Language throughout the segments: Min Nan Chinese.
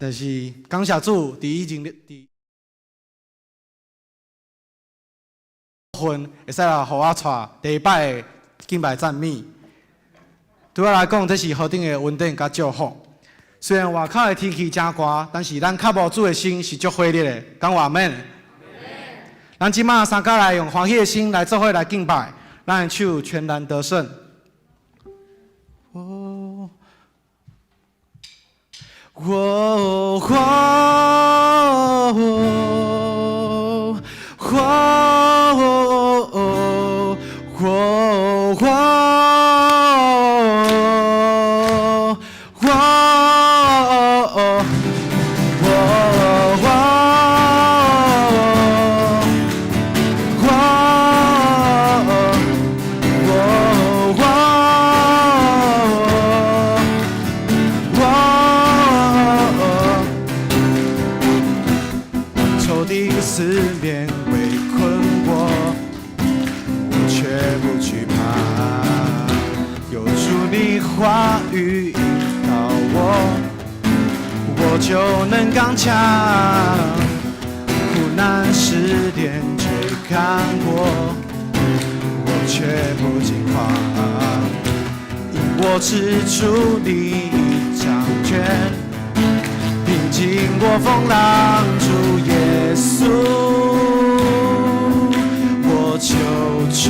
但是感謝主，佇以前佇份會使來予我帶第一擺的敬拜讚美。對我來講，這是何等的恩典佮祝福。雖然外口的天氣誠寒，但是咱渴慕主的心是足火熱的。講阿們。咱這馬三家來用歡喜的心來做伙來敬拜，咱來唱全然得勝。哦，哦，哦，哦，哦，哦，哦，哦，仇敵四面圍困我，我卻不懼怕。有主你話語引導我，我就能剛強。苦難試煉追趕我，我卻不驚慌。因我知主你已掌權，平靜我風浪，主耶穌，我求主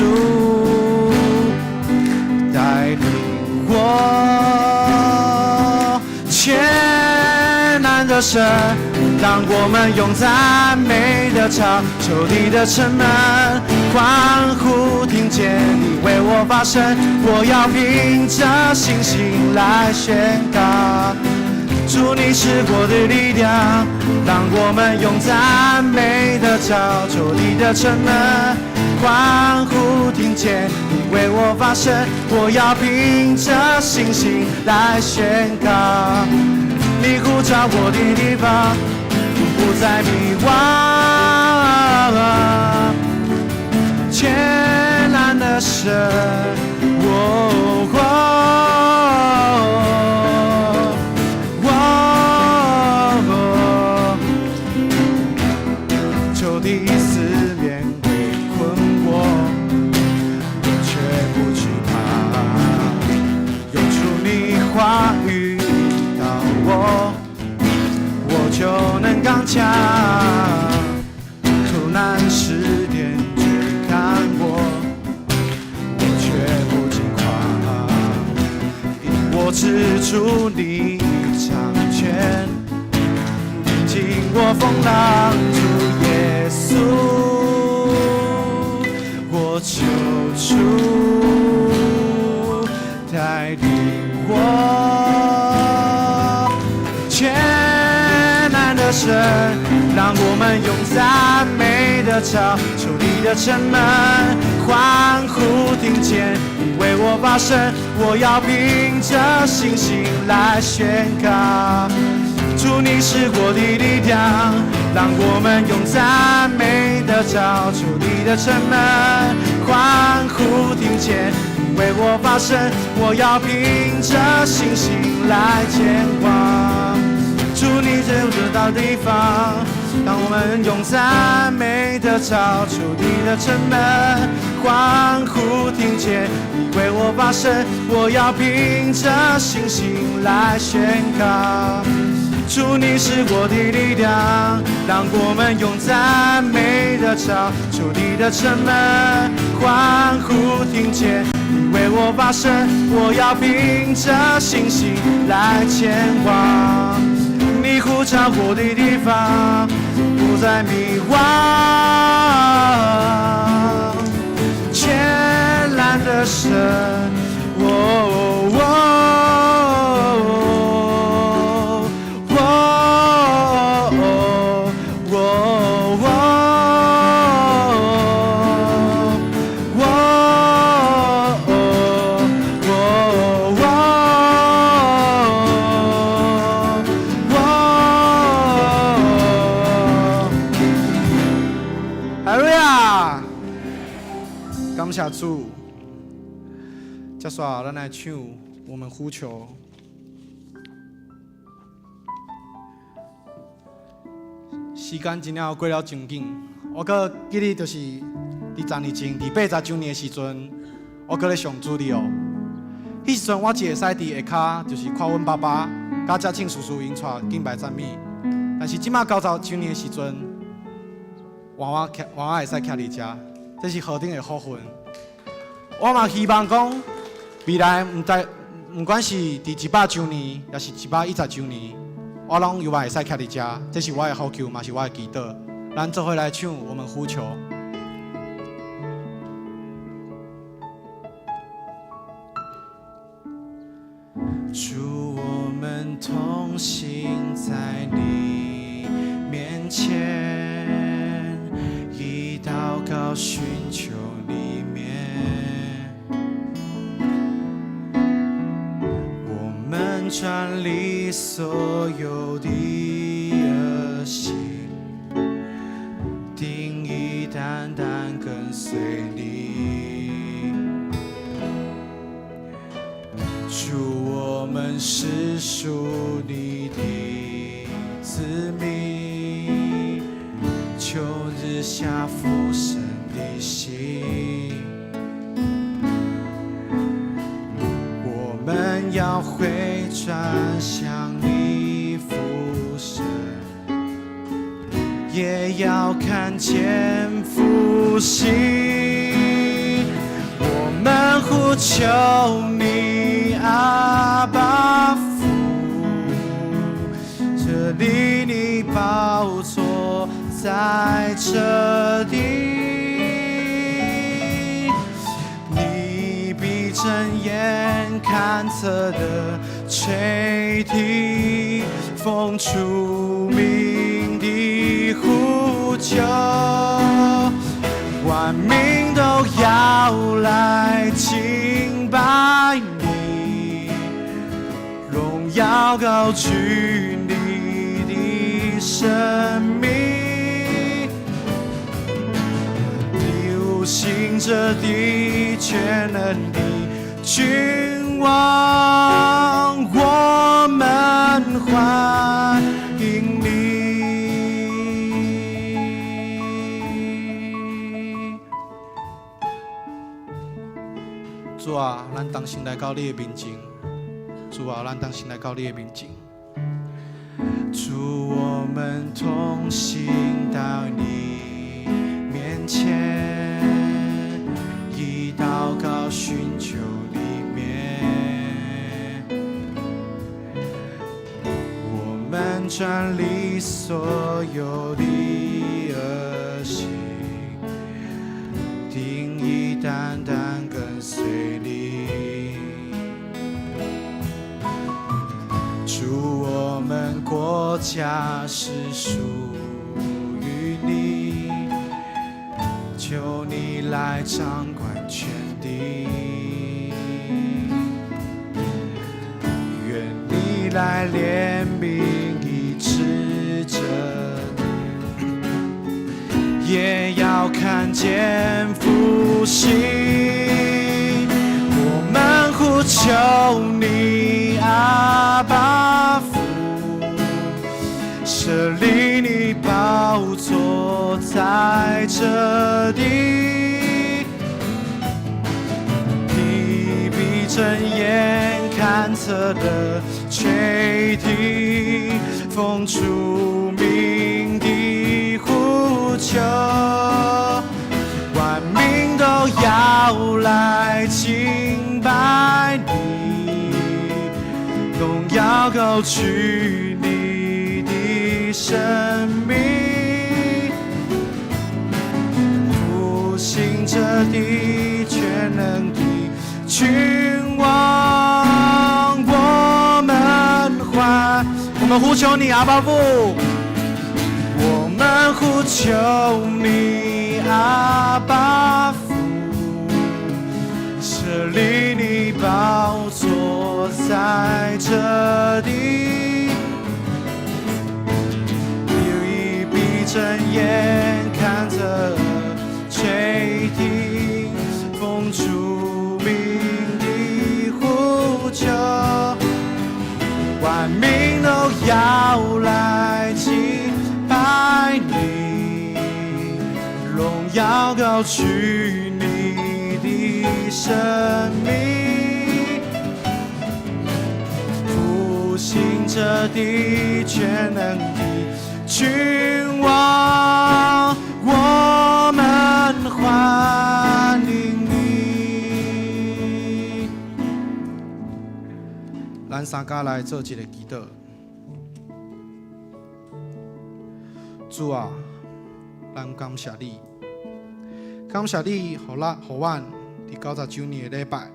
帶領我，全能的神，讓我們用讚美的朝仇敵的城門歡呼，聽見你為我發聲，我要憑著信心來宣告。主你是我的力量，讓我們用讚美的朝仇敵的城門歡呼，聽見你為我發聲，我要憑著信心來宣告。你呼召我的地方，不再迷惘。全能的神，哦哦哦哦，仇敵四面圍困我，我卻不懼怕。有主你話語引導我，我就能剛強。苦難試煉追趕我，我卻不驚慌。因我知主你已掌權，平靜我風浪，主耶穌，我求主帶領我，全能的神，讓我們用讚美的朝仇敵的城門歡呼，聽見你為我發聲，我要憑著信心來宣告。主你是我的力量，讓我們用讚美的朝仇敵的城門歡呼，聽見你為我發聲，我要憑著信心來前往。主你知道地方，當我們用讚美的朝仇敵的城門歡呼，聽見你為我發聲，我要憑著信心來宣告。主你是我的力量，讓我們用讚美的朝仇敵的城門歡呼，聽見你為我發聲，我要憑著信心來前往。你呼召我的地方，不再迷惘。全能的神，哦哦哦哦哦哦哦哦。哈利路亞！感謝主。接續咱來唱，我們呼求。時間真正過了真緊，我閣記得就是佇10年前，佇80週年的時陣，我閣咧上主日哦。彼時陣我只會使佇下跤，就是看阮爸爸佮嘉慶叔叔𪜶帶敬拜讚美。但是這馬90週年的時陣，換我徛，換我會使徛佇遮，這是何等的福分。我嘛希望講，未來毋知，毋管是佇100週年，抑是110週年，我攏猶嘛會使徛佇遮，這是我的呼求，嘛是我的祈禱。咱做伙來唱，我們呼求。主，我們同行在你面前，以禱告尋求你面。我們轉離所有的惡行，定意單單跟隨你。主，我們是屬你的子民，求日下俯神的心。我們要回轉向你俯神，也要看見復興。我們呼求你，阿爸父，設立你寶座在這地，你必睜眼看察的垂聽，奉主名的呼求，萬民都要來敬拜你，榮耀高舉你的聖名，你復興這地全能的君王，我們歡迎你。主啊，咱同心來到你的面前。主啊，咱同心來到你的面前。主，我們同行到你面前，以禱告尋求你面。我們轉離所有的惡行，定意單單跟隨你。主，我們國家是屬於你，求你來掌管全地，願你來憐憫醫治這地，也要看見復興。我們呼求你，阿爸父，設立你寶座在這地，你必睜眼看察的垂聽，奉主名的呼求，萬民都要來敬拜你，榮耀高舉你的聖名，復興這地全能的君王，我們歡，我們呼求你，阿爸父，我們呼求你，阿爸父，設立你寶座在這地，你必睜眼看察垂聽，奉主名的呼求，萬民都要來敬拜。高舉你的聖名，復興這地全能的君王，我們歡迎你。咱三家來做一个祈禱。主啊，咱感謝你，感謝你，予咱予阮佇90週年的禮拜，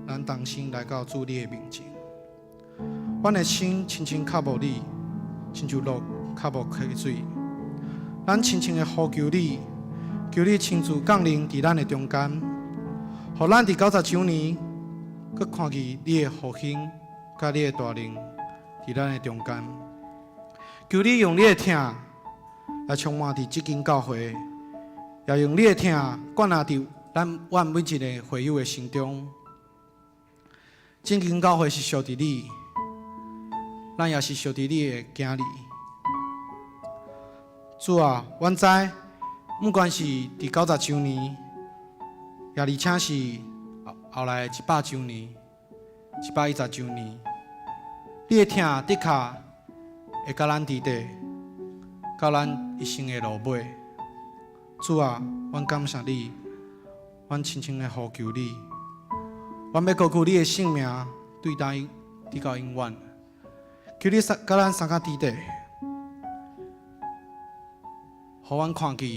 咱同心來到主你的面前。阮的心親像渴慕你，親像鹿渴慕溪水。咱深深的呼求你，求你親自降臨佇咱的中間，予咱佇90週年，閣看見你的復興，佮你的大能佇咱的中間。求你用你的疼來充滿佇這間教會，也用你的疼灌納佇咱阮每一个會友的心中。這間教會是屬佇你，咱也是屬佇你的囝兒。主啊，阮知，不管是佇90週年，也而且是後來100週年、110週年，你的疼的確會佮咱佇底，到咱一生的落尾。主啊，阮感謝你，阮深深的呼求你，阮欲高舉你的聖名，對待直到永遠。求你佮咱相佮佇底，予阮看見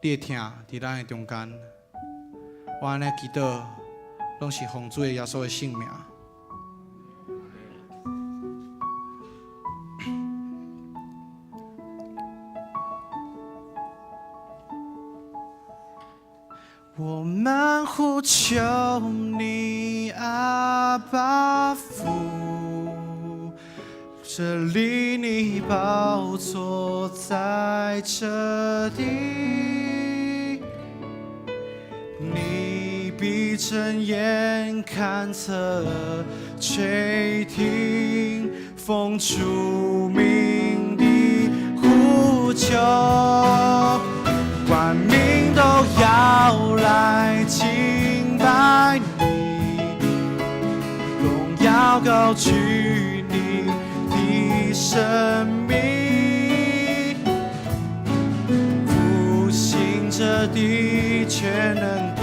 你的疼佇咱的中間。我按呢祈禱，攏是奉主耶穌的聖名。我們呼求你，阿爸父，這裡你寶座在這地，你必睜眼看側耳垂聽，奉主名的呼求。萬民都要來敬拜你，榮耀高舉你的聖名，復興這地全能的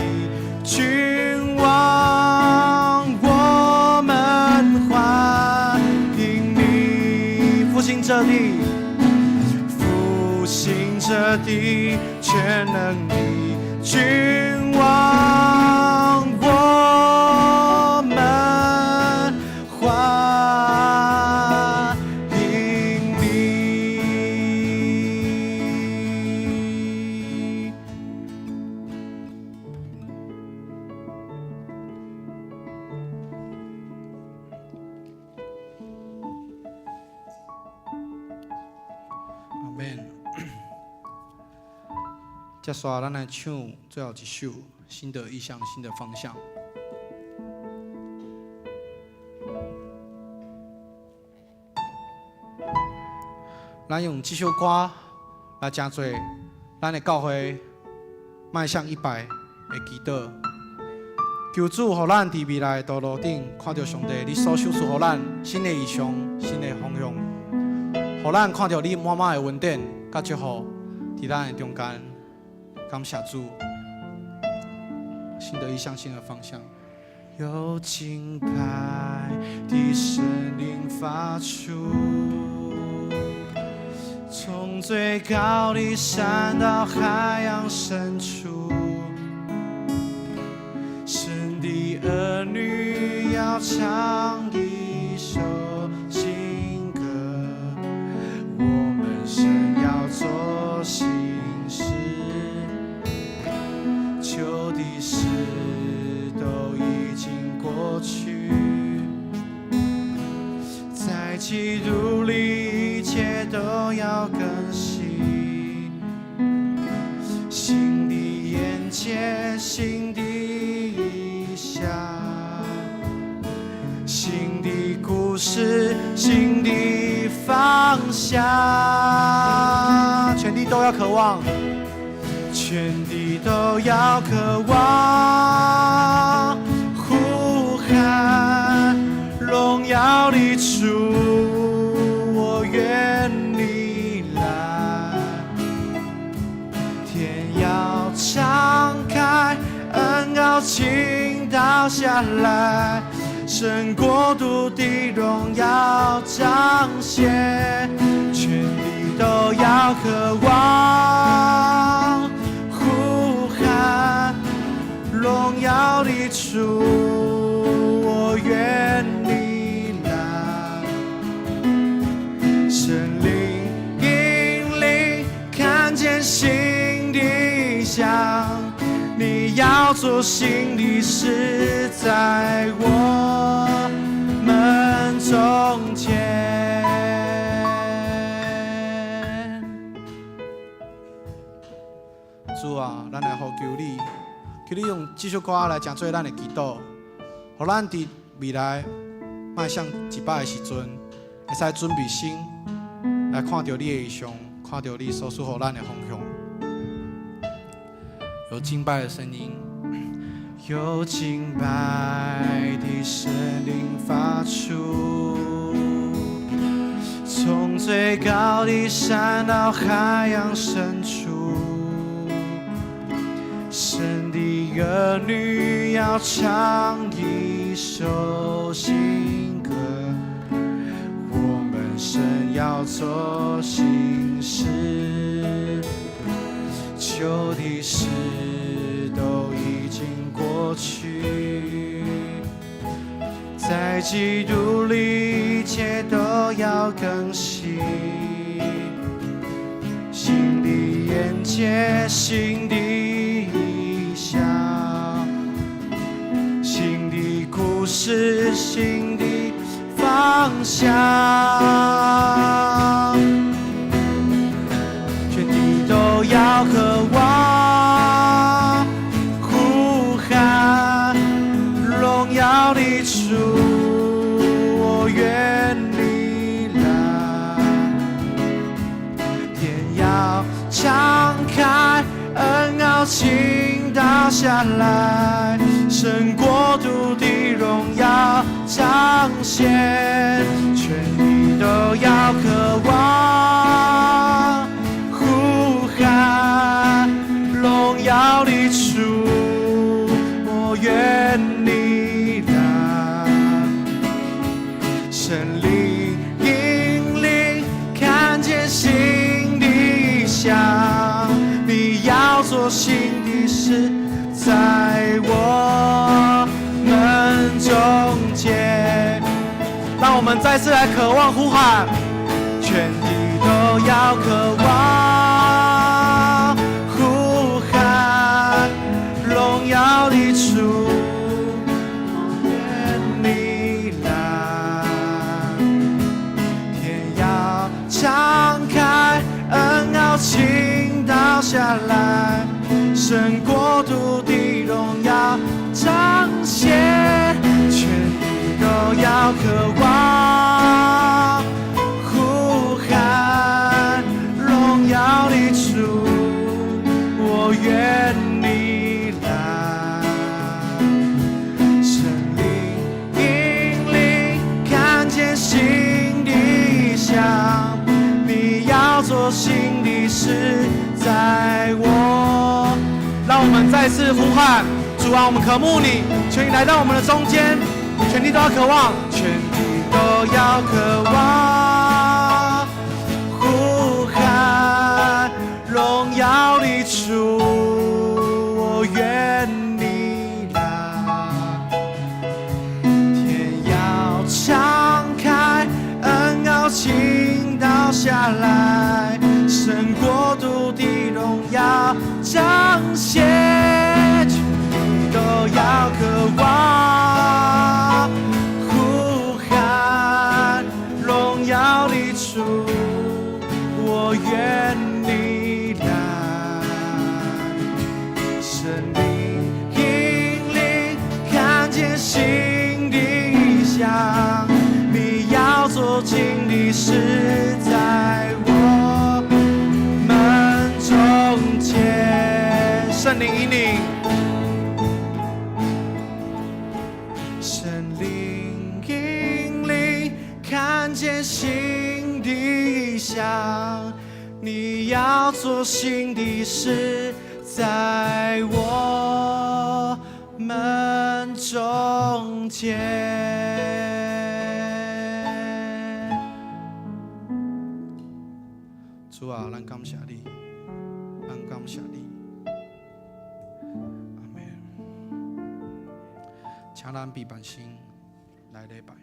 君王，我們歡迎你。復興這地，復興這地全能的君王，我們歡迎你。阿門。接下來，咱來唱最後一首《新的異象，新的方向》。咱用這首歌來成做咱的教會邁向100的祈禱。求主予咱佇未來的道路頂看著上帝，你所賞賜予咱新的異象、新的方向，予咱看著你滿滿的恩典佮祝福佇咱的中間。感謝主，新的異象，新的方向。有敬拜的聲音發出，從最高的山到海洋深處，神的兒女要唱一首新歌，我們神要做新事，舊的事都已經過去，在基督裡一切都要更新，新的眼界，新的異象，新的故事，新的方向，全地都要渴望，全全地都要渴望呼喊榮耀的主，我願你來。天要敞開，恩膏傾倒下來，神國度的榮耀彰顯，全地都要渴望呼喊榮耀的主，我願你來。聖靈引領，看見新的異象，你要做新的事在我們中間。主啊，咱來呼求你，求你用這首歌來成做咱的祈禱，予咱佇未來邁向100的時陣，會使準備心來看著你的異象，看著你所賜予咱的方向。有敬拜的聲音，有敬拜的聲音發出，從最高的山到海洋深處，神的兒女要唱一首新歌，我們神要做新事，舊的事都已經過去，在基督裡一切都要更新，新的眼界，新的異象，新的故事，新的方向，全地都要渴望呼喊榮耀的主，我願你來。天要敞開，恩膏傾倒下來，神國度的榮耀彰顯，全地都要渴望呼喊榮耀的主，我願你來。聖靈引領，看見新的異象，你要做新的事，在我們中間。讓我們再次來渴望呼喊，全地都要渴望呼喊榮耀的主，願你來。天要敞開，恩膏傾倒下來，神國度的榮耀彰顯，全地都要渴望呼喊榮耀的主，我願你來。聖靈引領，看見新的異象，你要做新的事，在我。讓我們再次呼喊，主啊，我們渴慕你，求你來到我們的中間，全地都要渴望，全地都要渴望呼喊榮耀的主，我願你來。天要敞開，恩膏傾倒下來，神國度的榮耀彰顯，全地都要渴望呼喊榮耀的主，我願你來。聖靈引領，看見新的異象，你要做新的事，在我們中間。聖靈引領，聖靈引領，看見新的異象，你要做新的事，在我們中間。主啊，咱感謝你，咱感謝你，阿們。請咱閉目先來禮拜。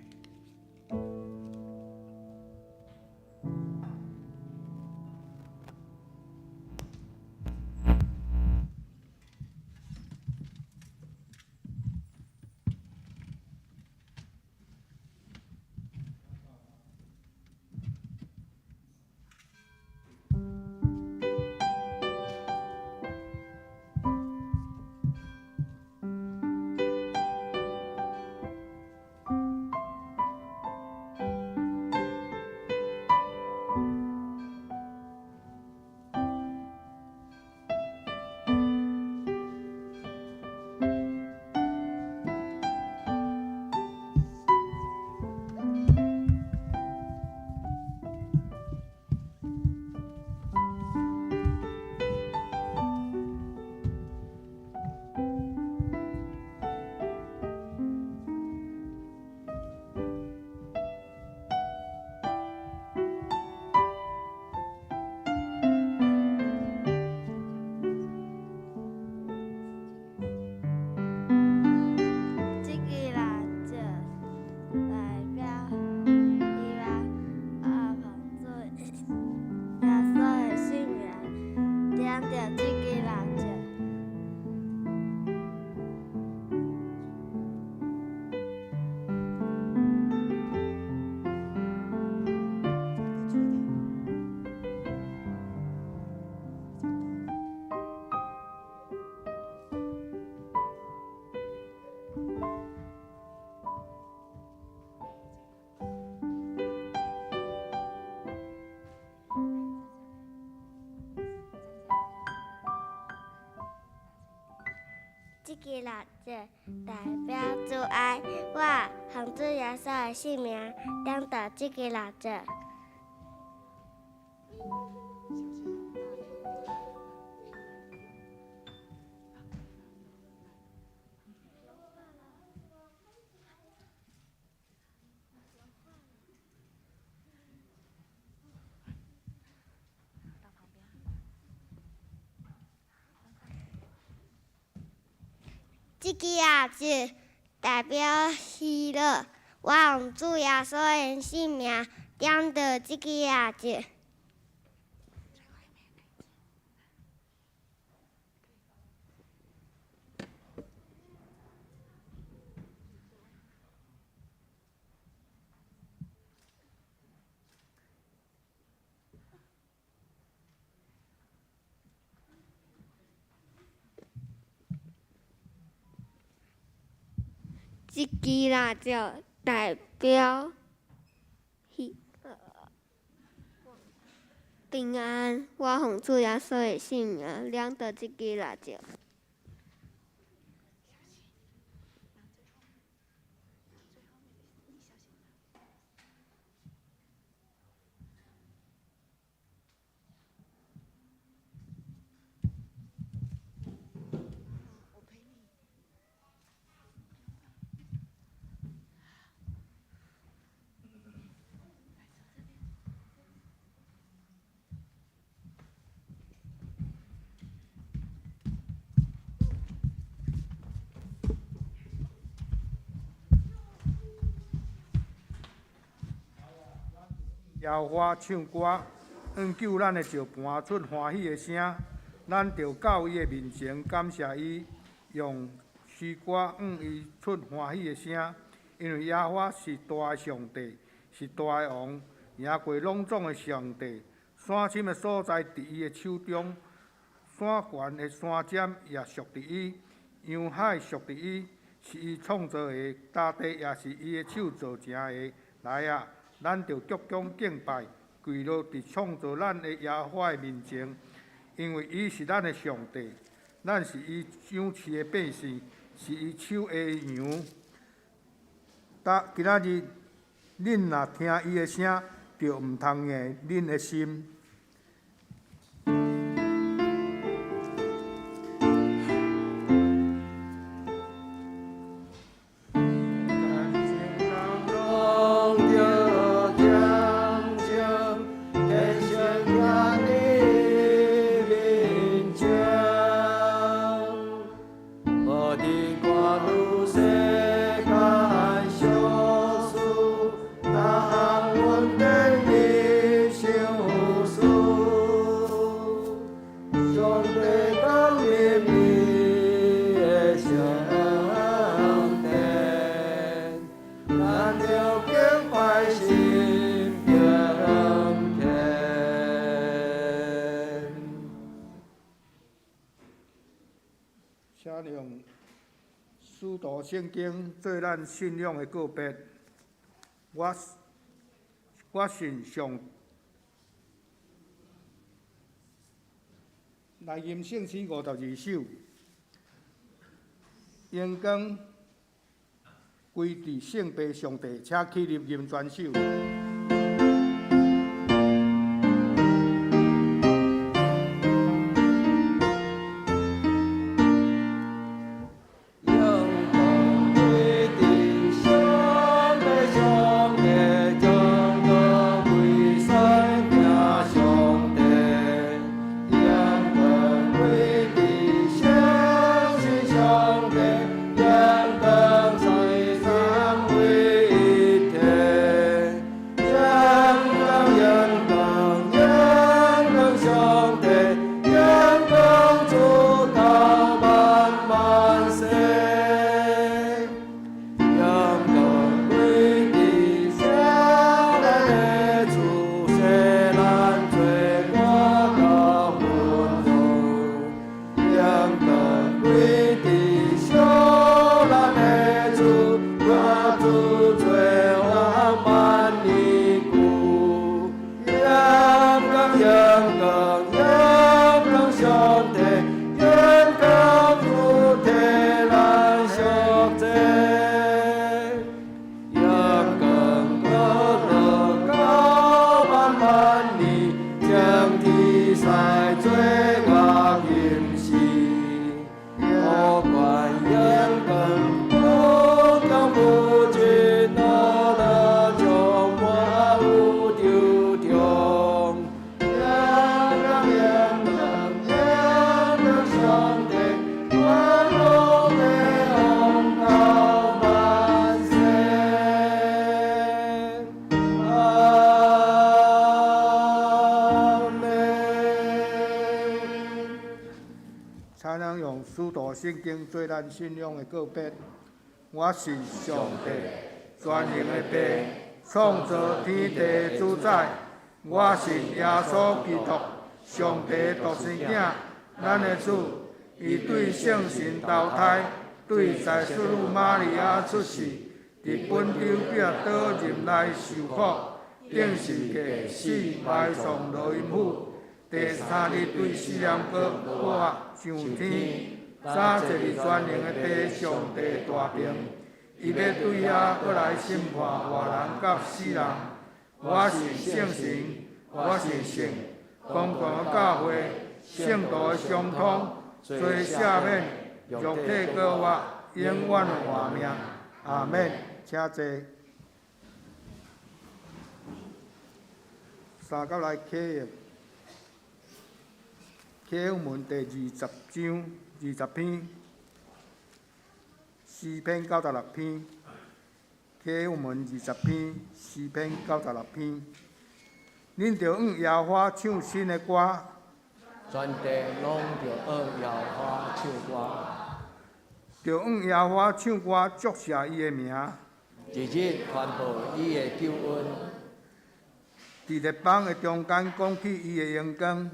這支蠟燭代表希望，我奉主耶穌的聖名，點著這支蠟燭。這支蠟燭代表主愛，我奉主耶穌的聖名點著這支蠟燭。這支蠟燭代表喜樂，我奉主耶穌的聖名點著這支蠟燭。這支蠟燭代表喜平安，我奉主耶穌的聖名點著這支蠟燭。耶和華唱歌，向救咱的石磐出歡喜的聲。咱著到伊的面前感謝伊，用詩歌向伊出歡喜的聲。因為耶和華是大的上帝，是大的王，贏過攏總的上帝。山深的所在佇伊的手中，山懸的山尖也屬佇伊，洋海屬佇伊，是伊創造的，大地也是伊的手造成的。來啊，咱著鞠躬敬拜，跪落佇創造咱的耶和華的面前，因為伊是咱的上帝，咱是伊養飼的百姓，是伊手下的羊。今今仔日，恁若聽伊的聲，就毋通硬恁的心。請用使徒聖經做咱信仰的告別。我我信上來吟聖詩52首，榮光歸佇聖父上帝，請起立吟全首。請咱用使徒聖經做咱信仰的告別。我信上帝，全能的父，創造天地主宰。我信耶穌基督，上帝獨生囝，咱的主。伊對聖神投胎，對祭司瑪利亞出世，佇本丟彼拉多入內受苦，釘十架死埋葬落陰府。第三日對死人復活上天，早坐佇全能的父上帝大爿，伊欲對遐閣來審判活人佮死人。我信聖神，我信聖公共的教會，聖徒的相通，罪赦免，肉體復活，永遠的活命。阿們，請坐。三甲來啟應。啟應文第20章20篇，詩篇96篇。啟應文20篇，詩篇96篇。恁著向耶和華唱新的歌。全地攏著向耶和華唱歌。著向耶和華唱歌，祝謝伊的名。日日傳報伊的救恩。佇列邦的中間講起伊的榮光。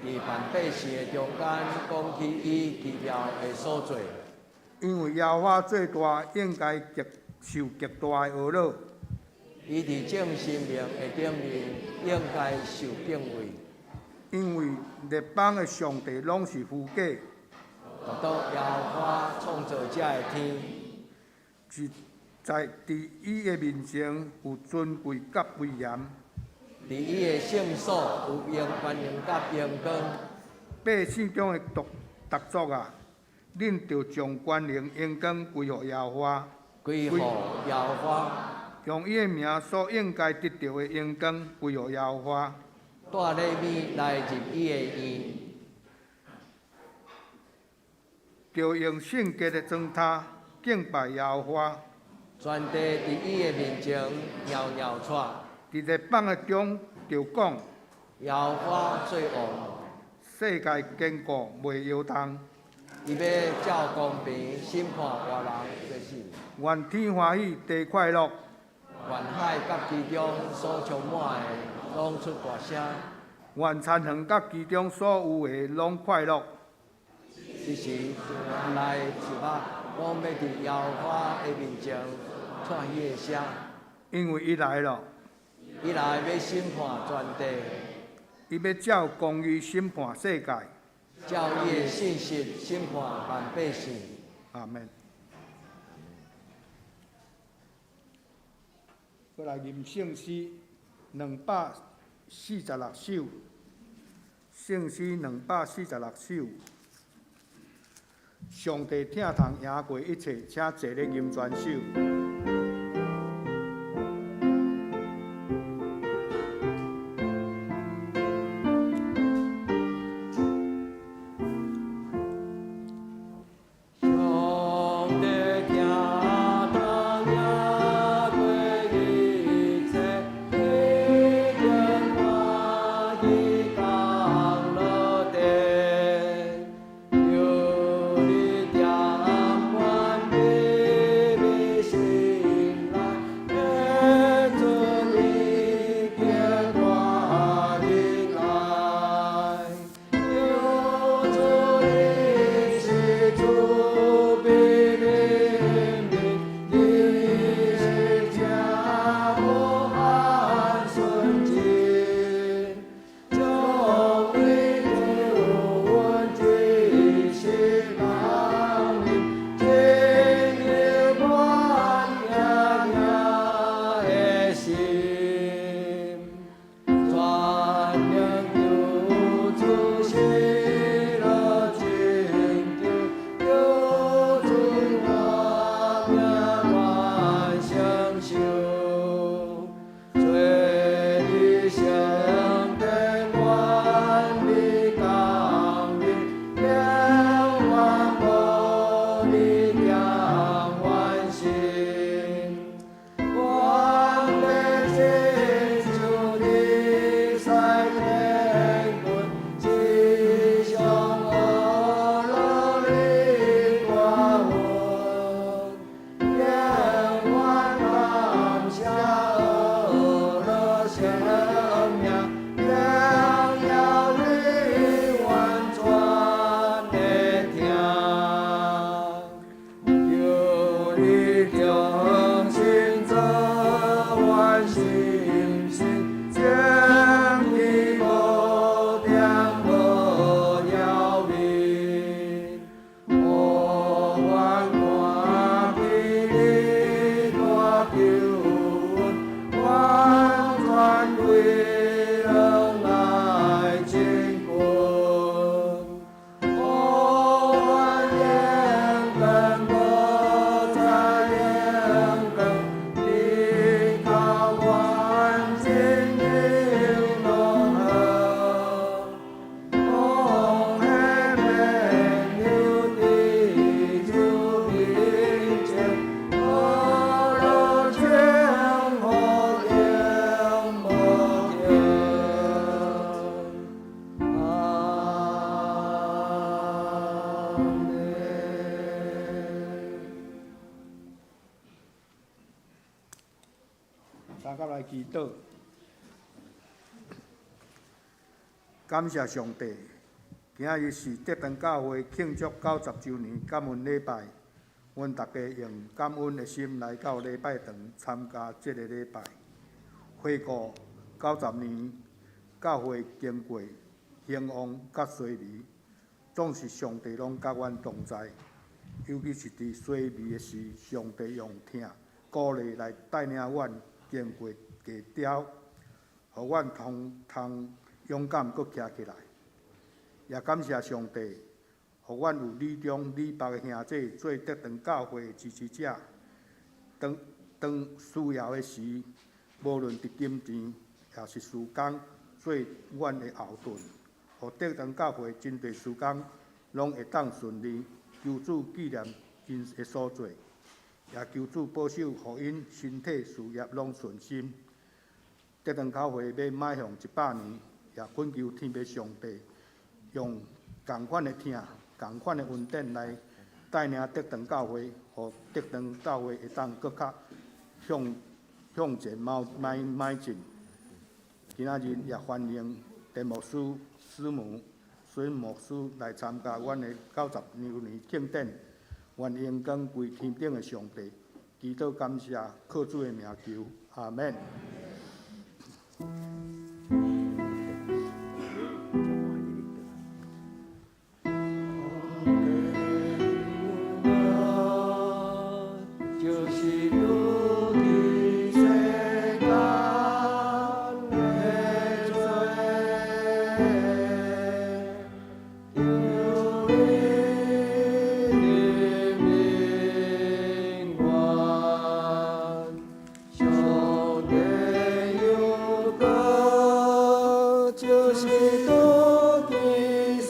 佇萬百姓的中間講起伊奇妙的所做。因為耶和華做大，應該極受極大的呵咾。伊佇眾神明的頂面，應該受敬畏。因為列邦的上帝攏是虛假。獨獨耶和華創造這个天。是在佇伊的面前有尊貴佮威嚴。佇伊的聖所有榮權能佮榮光。百姓中的獨逐族啊，恁著將權能榮光歸予耶和華，歸予耶和華。將伊的名所應該得著的榮光歸予耶和華。帶禮物來入伊的院。著用聖潔的磚頭敬拜耶和華。全地佇伊的面前搖搖掣。佇列邦的中著講：耶和華做王。世界堅固袂搖動。伊欲照公平審判活人的死。願天歡喜，地快樂。願海佮其中所充滿的攏出大聲。願田園佮其中所有的攏快樂。這時，園內樹木攏欲佇耶和華的面前出彼个聲。因為伊來了。伊來欲審判全地。伊欲照公義審判世界。照伊的信實審判萬百姓。阿們。閣來吟聖詩246首，聖詩246首。上帝疼痛贏過一切，請坐咧吟全首。大家來祈禱，感謝上帝，今日是德平教會慶祝90週年感恩禮拜，阮逐家用感恩的心來到禮拜堂參加這个禮拜。回顧90年教會經過興旺佮衰微，總是上帝攏佮阮同在。尤其是佇衰微的時，上帝用疼鼓勵來帶領阮經過低潮，予阮通通勇敢閣徛起來。也感謝上帝，予阮有李中、李北的兄弟做德堂教會的支持者。當當需要的時，無論佇金錢，抑是時間，做阮的後盾，予德堂教會真濟事工攏會當順利。求主紀念𪜶的所做，也求主保守，予𪜶身體事業攏順心。德堂教會欲邁向100年，也懇求天父上帝用仝款的疼、仝款的恩典來帶領德堂教會，予德堂教會會當閣較向向前邁邁邁進。今仔日也歡迎陳牧師、師母、孫牧師來參加阮的90週年慶典，願榮光歸天頂的上帝，祈禱感謝，靠主的名求，阿們。就是拄伫世間的罪，求你憐憫阮，上帝有歌，就是拄伫世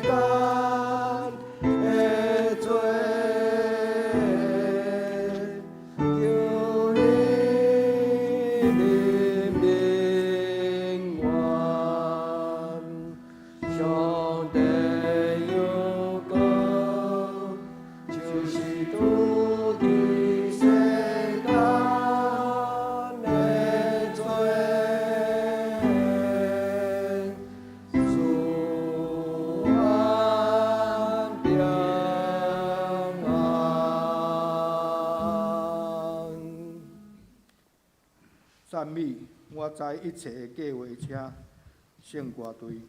間的罪。求你憐憫阮，上帝有歌，就是拄伫世間的罪，賜安平安。讚美，我知一切的計劃，請聖歌隊。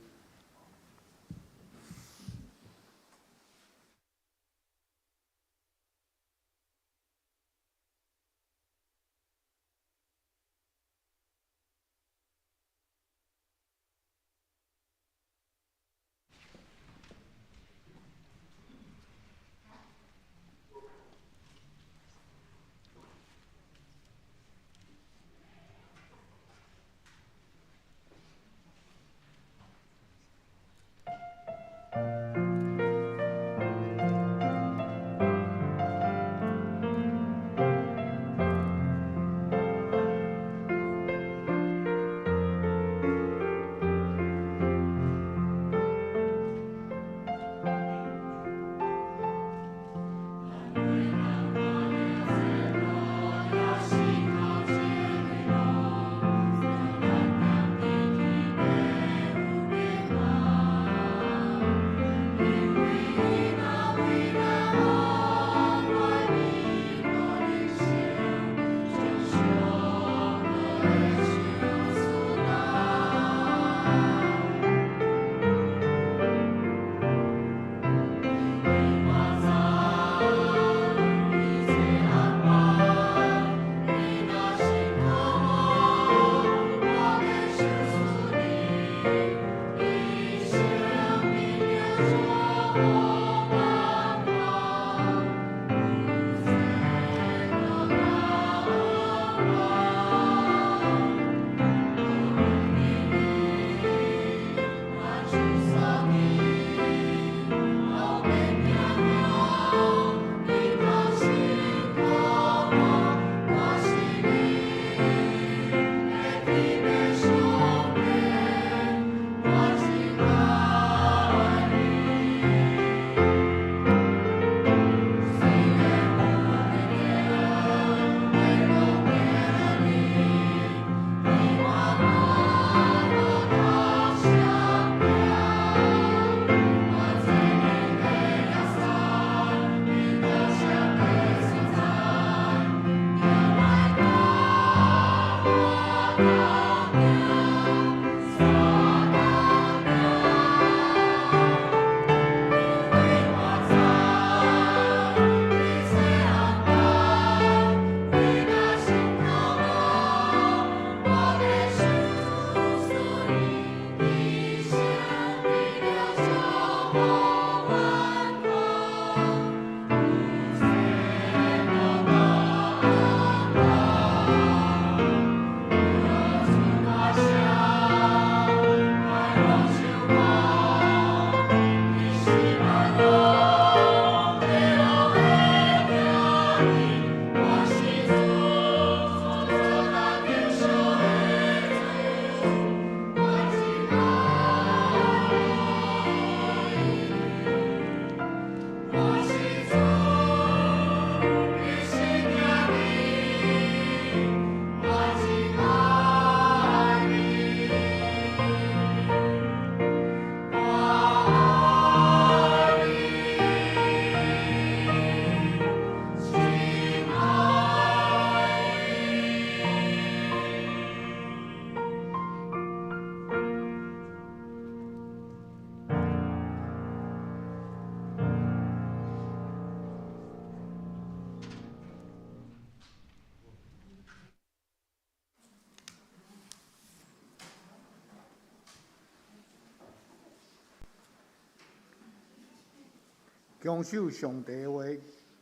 强守上帝的话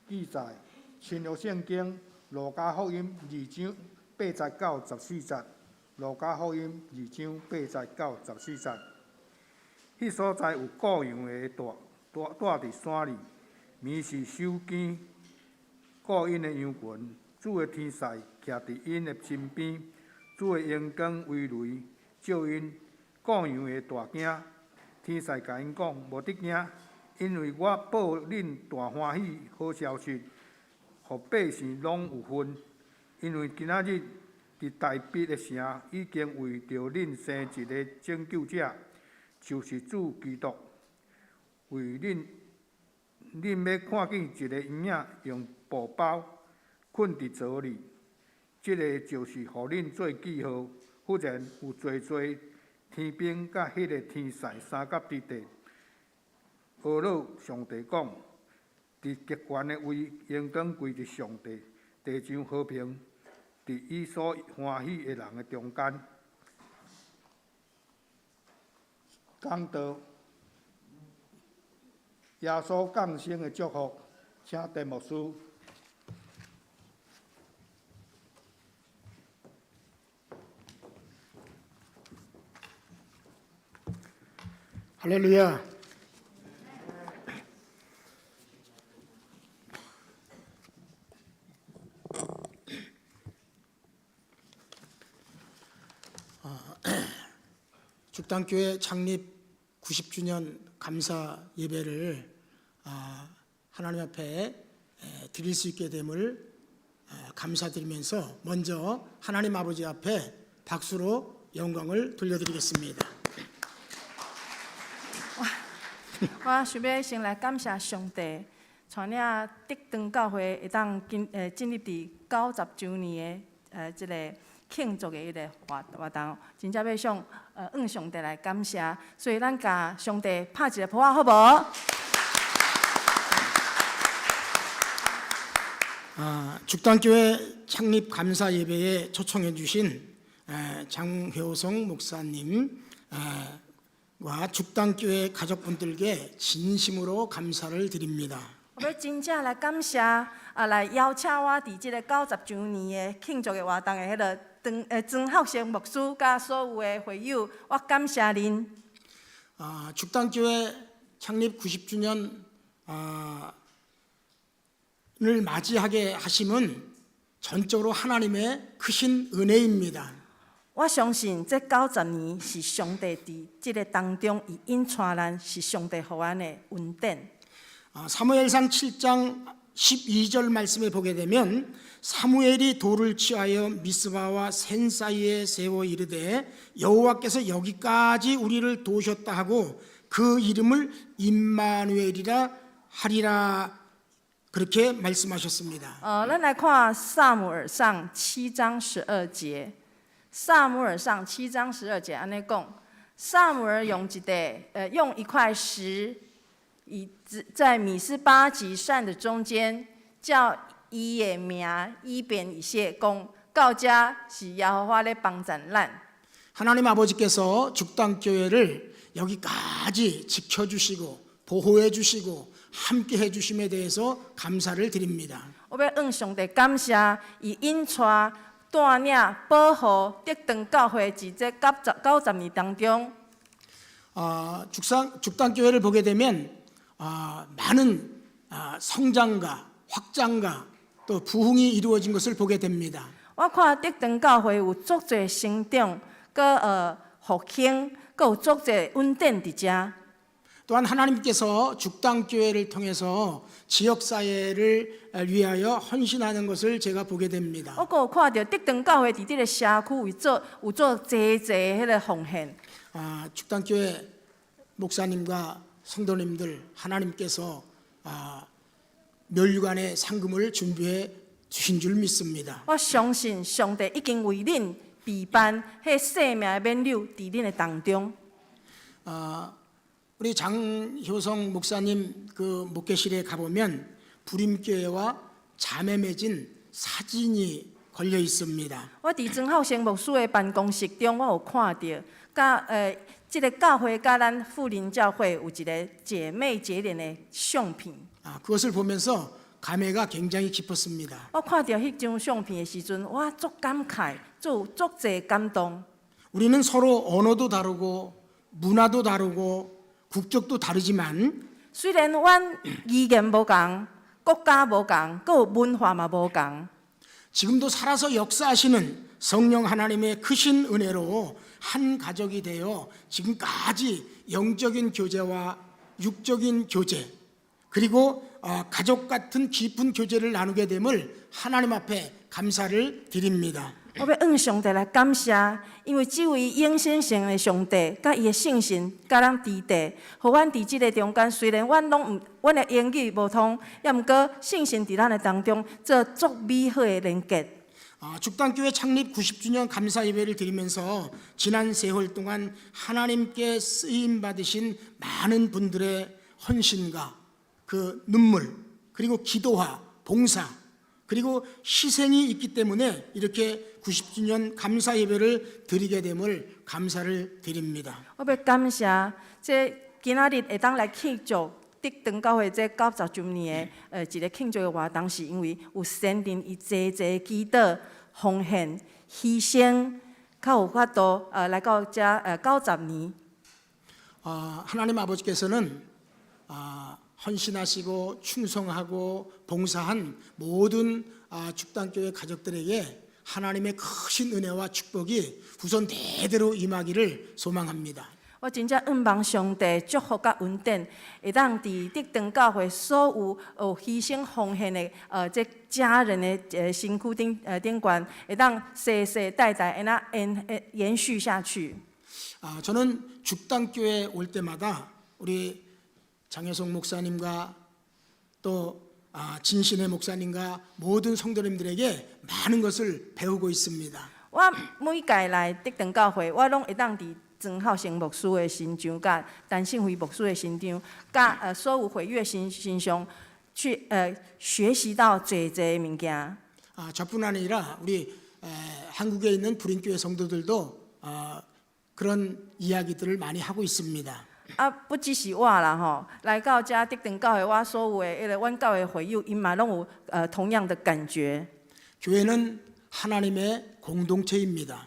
记载，新约圣经路加福音二章八节到十四节，路加福音二章八节到十四节。彼所在有羔羊的带带带伫山里，暝时守更顾𪜶的羊群，主的天使徛伫𪜶的身边，主的荣光为雷照𪜶，羔羊会大惊。天使共𪜶讲：无得惊，因为我报恁大欢喜好消息，予百姓拢有份。因为今仔日伫大卫的城已经为著恁生一个拯救者，就是主基督。为恁，恁欲看见一个婴仔用布包睏伫槽里，这个就是予恁做记号。忽然有济济天兵佮彼个天使相佮伫地，呵咾上帝讲：伫极悬的位，荣光归予上帝；地上和平，伫伊所欢喜的人的中间。讲道，耶稣降生的祝福，请陈牧师。 할렐루야. 죽당교회 창립 90주년 감사 예배를 하나님 앞에 드릴 수 있게 됨을 감사드리면서 먼저 하나님 아버지 앞에 박수로 영광을 돌려드리겠습니다. 我想欲先來感謝上帝，帶領德長教會會當進入佇90週年的這个慶祝的彼个活動，真正欲向向上帝來感謝，所以咱共上帝拍一个噗仔好無？ 죽당교회 창립 감사 예배에 초청해 주신 장효성 목사님 와 죽당교회 가족분들께 진심으로 감사를 드립니다. 我欲真正來感謝啊，來邀請我佇這个90週年的慶祝的活動的彼个莊孝生牧師佮所有的會友，我感謝恁。 죽당교회 창립 90주년 을 맞이하게 하심은 전적으로 하나님의 크신 은혜입니다. 我相信這90年是上帝佇這个當中，伊引帶咱，是上帝予咱的恩典。 사무엘상 7장 12절 말씀에 보게 되면 사무엘이 돌을 취하여 미스바와 센 사이에 세워 이르되 여호와께서 여기까지 우리를 도우셨다 하고 그 이름을 임마누엘이라 하리라 그렇게 말씀하셨습니다. 咱來看撒母耳上七章十二節。撒母耳上七章十二節按呢講，撒母耳用一塊石，以在米斯巴及善的中間，叫伊的名以便以謝，講到遮是耶和華咧幫贊咱。 하나님 아버지께서 죽당교회를 여기까지 지켜주시고 보호해 주시고 함께 해 주심에 대해서 감사를 드립니다. 我欲向上帝感謝，伊引帶帶領保護德長教會佇這90年當中。 죽당교회를 보게 되면 많은 성장과 확장과 또 부흥이 이루어진 것을 보게 됩니다. 我看德長教會有足濟成長，閣復興，閣有足濟穩定佇遮。 또한 하나님께서 죽당교회를 통해서 지역사회를 위하여 헌신하는 것을 제가 보게 됩니다. 我閣有看著德長教會佇這个社區為做有做濟濟彼个奉獻。 죽당교회 목사님과 성도님들 하나님께서 면류관의 상금을 준비해 주신 줄 믿습니다. 我相信上帝已經為恁備辦彼生命的冕旒佇恁的當中。 우리 장효성 목사님 그 목회실에 가보면 부림교회와 자매 맺은 사진이 걸려 있습니다. 我佇莊孝生牧師的辦公室中，我有看著，佮這个教會佮咱富林教會有一个姐妹結連的相片。 그것을 보면서 감회가 굉장히 깊었습니다. 我看著彼張相片的時陣，我足感慨，足足濟感動。 우리는 서로 언어도 다르고 문화도 다르고 국적도 다르지만 雖然阮語言無仝，國家無仝，閣有文化嘛無仝， 지금도 살아서 역사하시는 성령 하나님의 크신 은혜로 한 가족이 되어 지금까지 영적인 교제와 육적인 교제 그리고 가족 같은 깊은 교제를 나누게 됨을 하나님 앞에 감사를 드립니다. 我欲向上帝來感謝，因為這位永生神的上帝，佮伊的聖神，佮咱佇地，予阮佇這個中間，雖然阮攏毋，阮的英語無通，抑毋過聖神佇咱的當中做足美好的連結。 죽당교회 창립 90주년 감사 예배를 드리면서 지난 세월 동안 하나님께 쓰임 받으신 많은 분들의 헌신과 그 눈물 그리고 기도와 봉사 그리고 희생이 있기 때문에 이렇게 90주년 감사 예배를 드리게 됨을 감사를 드립니다. 我欲感謝，這今仔日會當來慶祝德長教會這90週年的一个慶祝的活動，是因為有先人伊濟濟祈禱、奉獻、犧牲，較有法度來到這90年。 하나님 아버지께서는 헌신하시고 충성하고 봉사한 모든 죽당교회 가족들에게 하나님의 크신 은혜와 축복이 후손 대대로 임하기를 소망합니다. 我真正向望上帝祝福佮恩典，會當佇德長教會所有有犧牲奉獻的這家人的身軀頂懸，會當世世代代會當延續下去。 저는 죽당교회 올 때마다 우리 장혜성 목사님과 또 진신의 목사님과 모든 성도님들에게 많은 것을 배우고 있습니다. 我每屆來德長教會，我攏會當佇曾孝成牧師的身上，佮陳勝輝牧師的身上，佮所有會友身上去學習到濟濟物件。 저뿐 아니라 우리 한국에 있는 부림교회 성도들도 그런 이야기들을 많이 하고 있습니다. 啊，不只是我啦吼，來到遮德長教會，我所有的彼个阮教會會友，𪜶嘛攏有同樣的感覺。 교회는 하나님의 공동체입니다.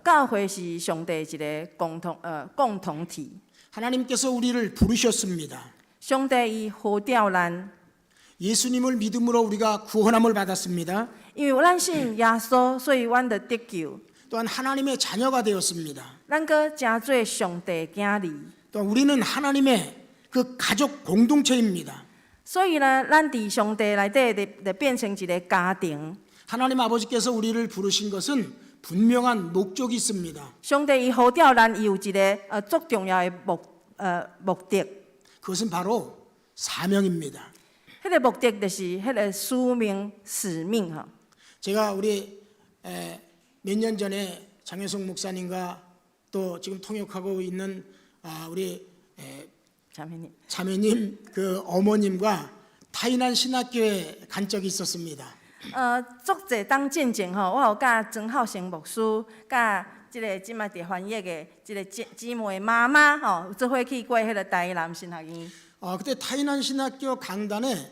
教會是上帝一个共同體。 하나님께서 우리를 부르셨습니다. 上帝伊呼召咱， 예수님을 믿음으로 우리가 구원함을 받았습니다. 因為咱信耶穌，所以阮就得救。 또한 하나님의 자녀가 되었습니다. 咱閣成做上帝囝兒。 또 우리는 하나님의 그 가족 공동체입니다. 所以呢，咱佇上帝內底就變成一个家庭。 하나님 아버지께서 우리를 부르신 것은 분명한 목적이 있습니다. 上帝伊呼召咱，伊有一个足重要的目的。 그것은 바로 사명입니다. 彼个目的就是彼个使命使命吼。 제가 우리 몇 년 전에 장혜성 목사님과 또 지금 통역하고 있는 우리 자매님. 자매님 그 어머님과 타이난 신학교에 간 적이 있었습니다. 足濟冬進前吼，我有佮曾孝成牧師，佮這个這擺佇翻譯的這个姊妹的媽媽吼，做伙去過彼个台南神學院。 그때 타이난 신학교 강단에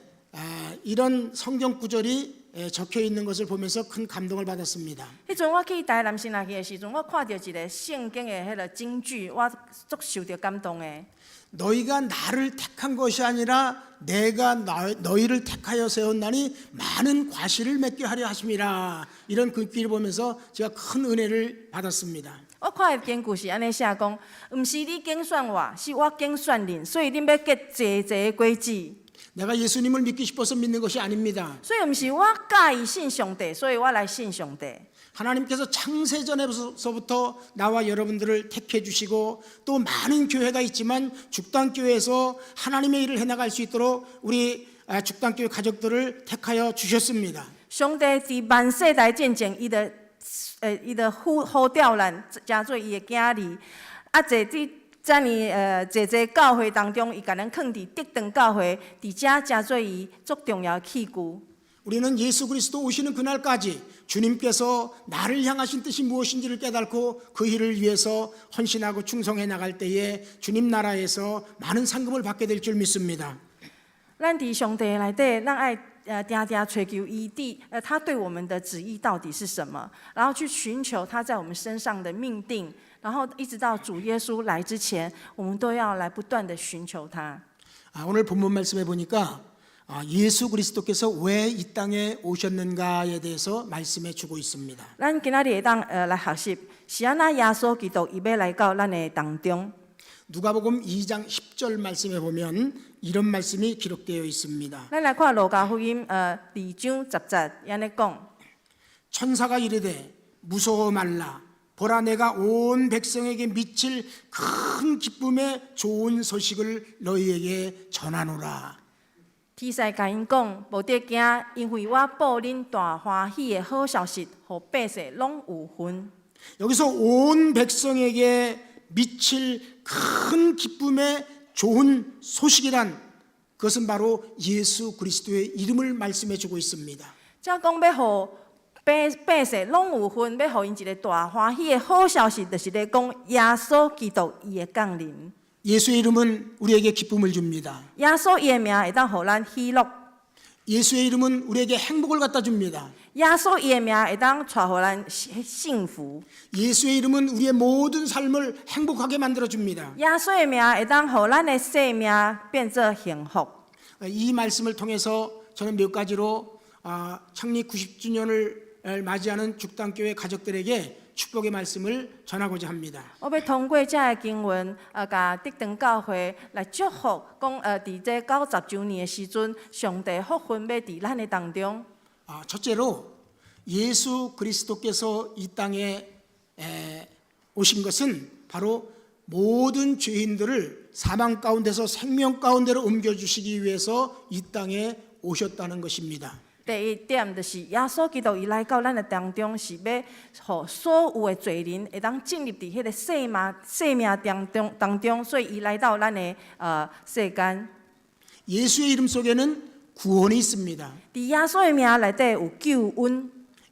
이런 성경 구절이 적혀 있는 것을 보면서 큰 감동을 받았습니다. 彼陣我去台南神學院的時陣，我看著一个聖經的彼个金句，我足受著感動的。 너희가 나를 택한 것이 아니라 내가 너희를 택하여 세웠나니 많은 과실을 맺게 하려 하심이라. 이런 글귀를 보면서 제가 큰 은혜를 받았습니다. 我看的經句是按呢寫講，毋是你揀選我，是我揀選恁，所以恁欲結濟濟的果子。 내가 예수님을 믿기 싶어서 믿는 것이 아닙니다. 所以毋是我佮意信上帝，所以我來信上帝。 하나님께서 창세전에서부터 나와 여러분들을 택해 주시고 또 많은 교회가 있지만 죽당교회에서 하나님의 일을 해나갈 수 있도록 우리 죽당교회 가족들을 택하여 주셨습니다. 上帝佇萬世代進前，伊就呼召咱，成做伊的囝兒。啊，坐佇遮爾濟濟教會當中，伊共咱囥佇德長教會，佇遮成做伊足重要的器具。 우리는 예수 그리스도 오시는 그날까지 주님께서 나를 향하신 뜻이 무엇인지를 깨닫고 그 일을 위해서 헌신하고 충성해 나갈 때에 주님 나라에서 많은 상급을 받게 될 줄 믿습니다. 咱佇上帝內底，咱愛定定揣求伊佇他對我們的旨意到底是什麼，然後去尋求他在我們身上的命定，然後一直到主耶穌來之前，我們都要來不斷的尋求他。 아, 오늘 본문 말씀해 보니까 예수 그리스도께서 왜 이 땅에 오셨는가에 대해서 말씀해 주고 있습니다. 咱今仔日會當來學習，是按怎耶穌基督伊欲來到咱的當中。 누가복음 2장 10절 말씀에 보면 이런 말씀이 기록되어 있습니다. 咱來看路加福音2章10節，按呢講。 천사가 이르되 무서워 말라. 보라, 내가 온 백성에게 미칠 큰 기쁨의 좋은 소식을 너희에게 전하노라. 天使共𪜶講，無得驚，因為我報恁大歡喜的好消息，予百姓攏有份。 여기서 온 백성에게 미칠 큰 기쁨의 좋은 소식이란 그것은 바로 예수 그리스도의 이름을 말씀해 주고 있습니다. 遮講欲予百姓攏有份，欲予𪜶一个大歡喜的好消息，就是咧講耶穌基督伊的降臨。 예수의 이름은 우리에게 기쁨을 줍니다. 耶穌伊的名會當予咱喜樂， 예수의 이름은 우리에게 행복을 갖다 줍니다. 耶穌伊的名會當帶予咱幸福。 예수의 이름은 우리의 모든 삶을 행복하게 만들어 줍니다. 耶穌的名會當予咱的生命變做幸福。 이 말씀을 통해서 저는 몇 가지로 창립 90주년을 맞이하는 죽당교회 가족들에게 축복의 말씀을 전하고자 합니다. 我欲通過這个經文，共竹長教會來祝福，講佇這90週年的時陣，上帝福分欲佇咱的當中。 첫째로 예수 그리스도께서 이 땅에 오신 것은 바로 모든 죄인들을 사망 가운데서 생명 가운데로 옮겨 주시기 위해서 이 땅에 오셨다는 것입니다. 第一點就是耶穌基督伊來到咱的當中，是欲予所有的罪人會當進入佇彼个生命當中，所以伊來到咱的世間。 예수의 이름 속에는 구원이 있습니다. 佇耶穌的名內底有救恩，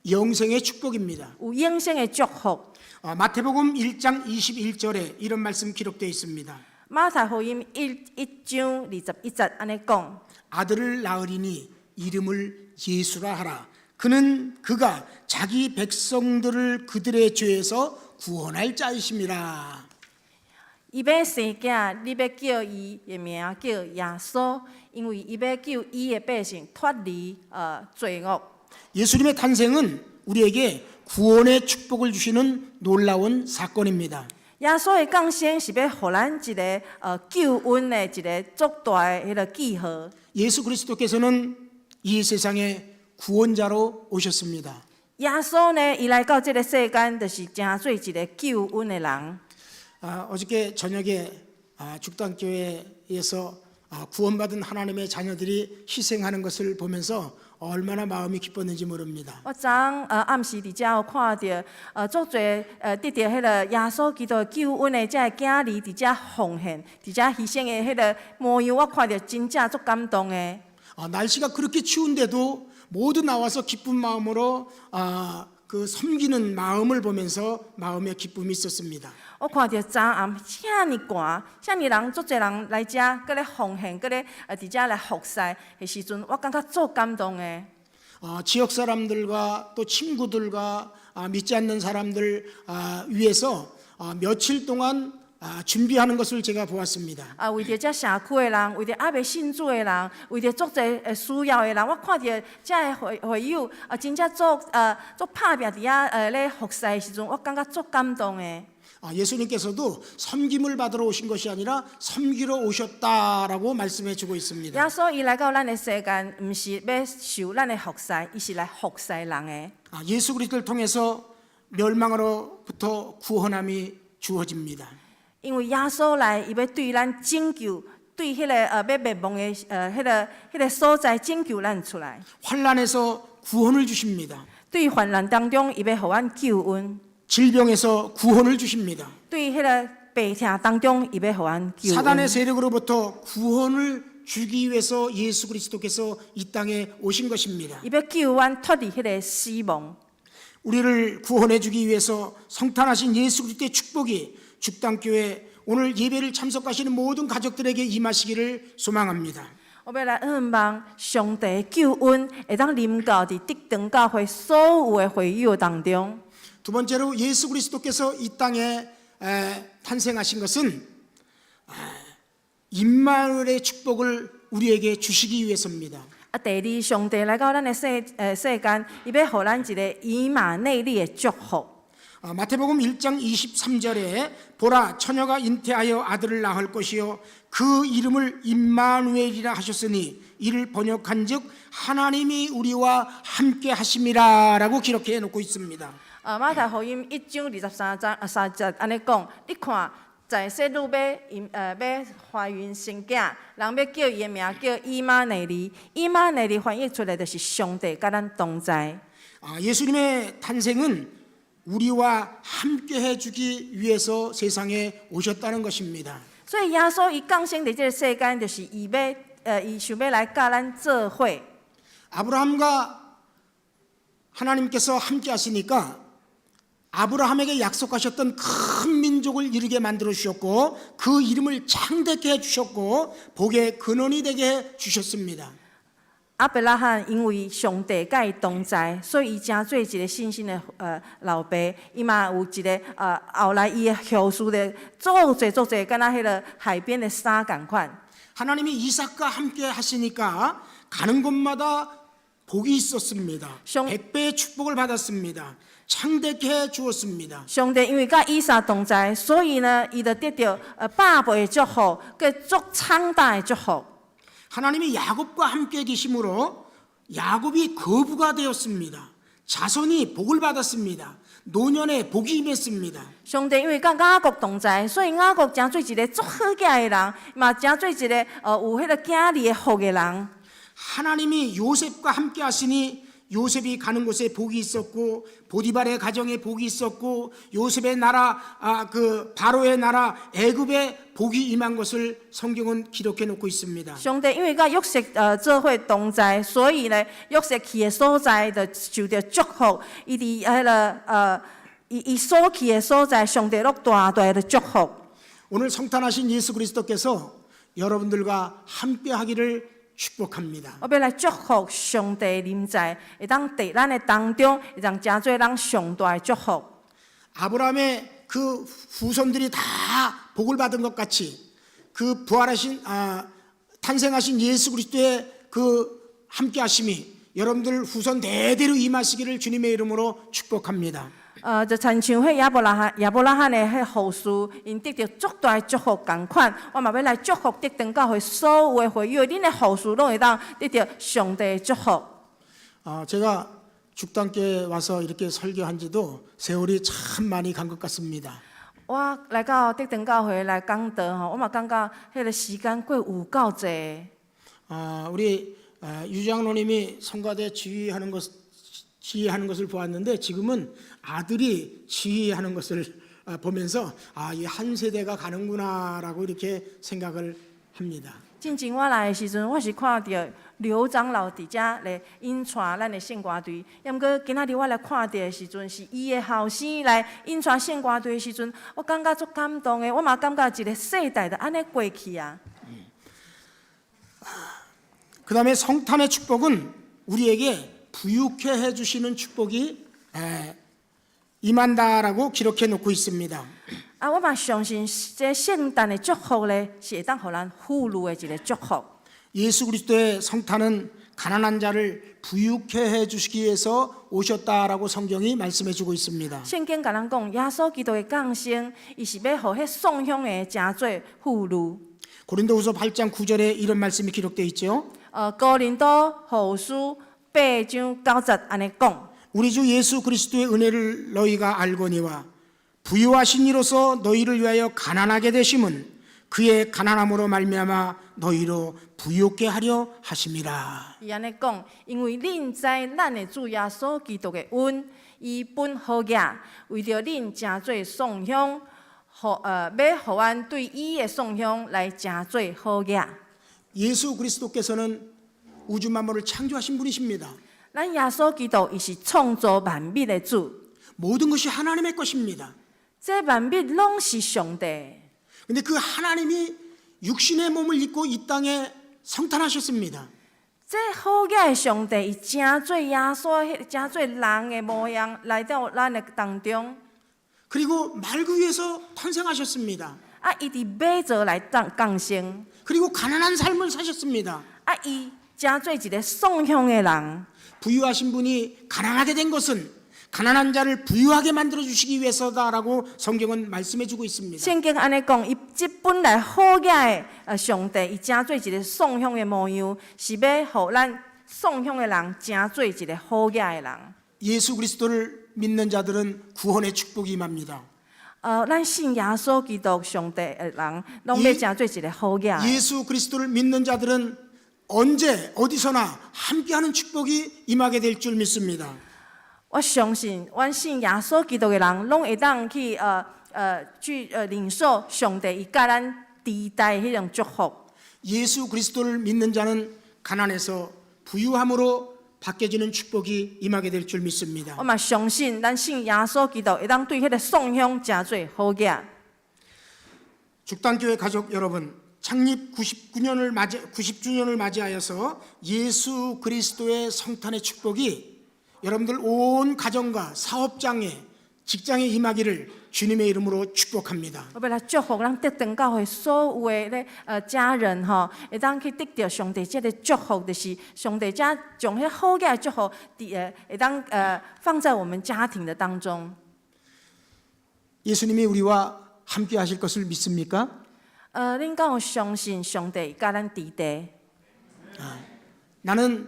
영생의 축복입니다. 有永生的祝福。 마태복음 1장 21절에 이런 말씀 기록되어 있습니다. 馬太福音1章21節按呢講。 아들을 낳으리니 이름을 예수라 하라. 그는 그가 자기 백성들을 그들의 죄에서 구원할 자이심이라. 伊欲生囝，你欲叫伊的名叫耶穌，因為伊欲救伊的百姓脫離罪惡。 예수님의 탄생은 우리에게 구원의 축복을 주시는 놀라운 사건입니다. 耶穌的降生是欲予咱一个救恩的一个足大的彼个記號。 예수 그리스도께서는 이 세상의 구원자로 오셨습니다. 耶穌呢，伊來到這个世間，就是成做一个救恩的人。 어저께 저녁에 죽당교회에서 구원받은 하나님의 자녀들이 희생하는 것을 보면서 얼마나 마음이 기뻤는지 모릅니다. 我昨昏暗時佇遮有看著足濟得著彼个耶穌基督的救恩的這个囝兒佇遮奉獻，佇遮犧牲的彼个模樣，我看著真正足感動的。 날씨가 그렇게 추운데도 모두 나와서 기쁜 마음으로 그 섬기는 마음을 보면서 마음의 기쁨이 있었습니다. 我看著昨暗遮爾寒，遮爾人足濟人來遮，閣咧奉獻，閣咧佇遮來服侍的時陣，我感覺足感動的。 지역 사람들과 또 친구들과 믿지 않는 사람들 위해서 며칠 동안 준비하는 것을 제가 보았습니다. 為著遮社區的人，為著猶未信主的人，為著足濟需要的人，我看著遮的會友，真正足拍拚佇遐咧服侍的時陣，我感覺足感動的。 예수님께서도 섬김을 받으러 오신 것이 아니라 섬기러 오셨다라고 말씀해 주고 있습니다. 耶穌伊來到咱的世間，毋是欲受咱的服侍，伊是來服侍人的。 예수 그리스도를 통해서 멸망으로부터 구원함이 주어집니다. 因為耶穌來，伊欲對咱拯救，對彼个欲滅亡的彼个所在拯救咱出來。 환란에서 구원을 주십니다. 對患難當中，伊欲予咱救恩； 질병에서 구원을 주십니다. 對彼个病痛當中，伊欲予咱救 사단의 恩。 세력으로부터 구원을 주기 위해서 예수 그리스도께서 이 땅에 오신 것입니다. 伊欲救阮脫離彼个死亡。 우리를 구원해 주기 위해서 성탄하신 예수 그리스도의 축복이 죽당교회 오늘 예배를 참석하시는 모든 가족들에게 임하시기를 소망합니다. 我欲來向望上帝的救恩會當臨到佇竹長教會所有的會友當中。 두 번째로 예수 그리스도께서 이 땅에 탄생하신 것은 임마누엘의 축복을 우리에게 주시기 위해서입니다. 啊，第二，上帝來到咱的世間，伊欲予咱一个以馬內利的祝福。 마태복음 1장 23절에 보라, 처녀가 잉태하여 아들을 낳을 것이요 그 이름을 임마누엘이라 하셨으니 이를 번역한즉 하나님이 우리와 함께 하심이라라고 기록해 놓고 있습니다. 馬太福音1章23章啊3節按呢講，你看在洗女欲懷孕生囝，人欲叫伊的名叫以馬內利。以馬內利翻譯出來就是上帝佮咱同在。 예수님의 탄생은 우리와 함께 해주기 위해서 세상에 오셨다는 것입니다. 所以耶穌伊降生佇這个世間，就是伊想欲來佮咱做伙。 아브라함과 하나님께서 함께 하시니까 아브라함에게 약속하셨던 큰 민족을 이루게 만들어 주셨고 그 이름을 창대케 해 주셨고 복의 근원이 되게 해 주셨습니다. 亞伯拉罕因為上帝佮伊同在，所以伊成做一个信心的老爸，伊嘛有一个後來伊的後嗣的足濟足濟，敢若彼个海邊的沙仝款。 하나님이 이삭과 함께 하시니까 가는 곳마다 복이 있었습니다. 100배의 축복을 받았습니다. 창대케 해 주었습니다. 上帝因為佮以撒同在，所以呢，伊就得著百倍的祝福，閣足昌大的祝福。 하나님이 야곱과 함께 계심으로 야곱이 거부가 되었습니다. 자손이 복을 받았습니다. 노년에 복이 임했습니다. 上帝因為佮雅各同在，所以雅各成做一个足好額的人，嘛成做一个有彼个囝兒的福的人。 하나님이 요셉과 함께 하시니 요셉이 가는 곳에 복이 있었고 보디발의 가정에 복이 있었고 요셉의 나라 그 바로의 나라 애굽에 복이 임한 것을 성경은 기록해 놓고 있습니다. 上帝因為佮約瑟做伙同在，所以呢，約瑟去的所在就受著祝福。伊佇彼个伊伊所去的所在，上帝攏大大的祝福。 오늘 성탄하신 예수 그리스도께서 여러분들과 함께 하기를 축복합니다. 我欲來祝福上帝臨在，會當佇咱的當中，會當成做咱上大的祝福。 아브라함의 그 후손들이 다 복을 받은 것 같이 그 부활하신 탄생하신 예수 그리스도의 그 함께 하심이 여러분들 후손 대대로 임하시기를 주님의 이름으로 축복합니다. 就親像彼亞伯拉罕的彼後嗣，𪜶得著足大的祝福仝款，我嘛欲來祝福竹長教會所有的會友，恁的後嗣攏會當得著上帝的祝福。 제가 죽당교회 와서 이렇게 설교한 지도 세월이 참 많이 간 것 같습니다. 我來到竹長教會來講道吼，我嘛感覺彼个時間過有夠濟。 우리 유장로님이 성가대 지휘하는 것을 보았는데 지금은 아들이 지휘하는 것을 보면서 아, 이 한 세대가 가는구나라고 이렇게 생각을 합니다. 進前我來的時陣，我是看著劉長老佇遮來引帶咱的聖歌隊。抑毋過今仔日我來看著的時陣，是伊的後生來引帶聖歌隊的時陣，我感覺足感動的。我嘛感覺一个世代就按呢過去啊。 그 다음에 성탄의 축복은 우리에게 부유케 해주시는 축복이 임한다라고 기록해 놓고 있습니다. 啊，我嘛相信這聖誕的祝福咧，是會當予咱富裕的一个祝福。 예수 그리스도의 성탄은 가난한 자를 부유케 해 주시기 위해서 오셨다라고 성경이 말씀해 주고 있습니다. 聖經共咱講，耶穌基督的降生，伊是欲予彼喪鄉的成做富裕。 고린도후서 8장 9절에 이런 말씀이 기록되어 있죠. 哥林多後書8章9節按呢講。 우리 주 예수 그리스도의 은혜를 너희가 알거니와 부유하신 이로서 너희를 위하여 가난하게 되심은 그의 가난함으로 말미암아 너희로 부유케 하려 하심이라. 伊按呢講，因為恁知咱的主耶穌基督的恩，伊本好額，為著恁成做喪鄉，欲予阮對伊的喪鄉來成做好額。 예수 그리스도께서는 우주 만물을 창조하신 분이십니다. 咱耶穌基督伊是創造萬物的主， 모든 것이 하나님의 것입니다. 這萬物攏是上帝。 근데 그 하나님이 육신의 몸을 입고 이 땅에 성탄하셨습니다. 這好額的上帝，伊成做耶穌，成做人的模樣來到咱的當中。 그리고 말구 위에서 탄생하셨습니다. 啊，伊佇馬槽來當降生。 그리고 가난한 삶을 사셨습니다. 啊，伊成做一個喪鄉的人。 부유하신 분이 가난하게 된 것은 가난한 자를 부유하게 만들어 주시기 위해서다라고 성경은 말씀해 주고 있습니다. 聖經按呢講，伊這本來好額的上帝，伊成做一個喪鄉的模樣，是欲予咱喪鄉的人成做一個好額的人。 예수 그리스도를 믿는 자들은 구원의 축복이 임합니다. 咱信耶穌基督上帝的人，攏欲成做一個好額的。 예수 그리스도를 믿는 자들은 언제 어디서나 함께하는 축복이 임하게 될 줄 믿습니다. 我相信，阮信耶穌基督的人，攏會當去領受上帝伊佮咱佇在彼種祝福。 예수 그리스도를 믿는 자는 가난에서 부유함으로 바뀌어지는 축복이 임하게 될 줄 믿습니다. 我嘛相信，咱信耶穌基督會當對彼個喪鄉成做好額。 죽단교회 가족 여러분, 창립 99년을 맞이 90주년을 맞이하여서 예수 그리스도의 성탄의 축복이 여러분들 온 가정과 사업장에 직장에 임하기를 주님의 이름으로 축복합니다. 我欲來祝福咱德長教會所有的咧家人吼，會當去得著上帝這个祝福，就是上帝才將彼好額的祝福，佇會當放在我們家庭的當中。 예수님이 우리와 함께 하실 것을 믿습니까? 恁敢有相信上帝佮咱佇在？ 나는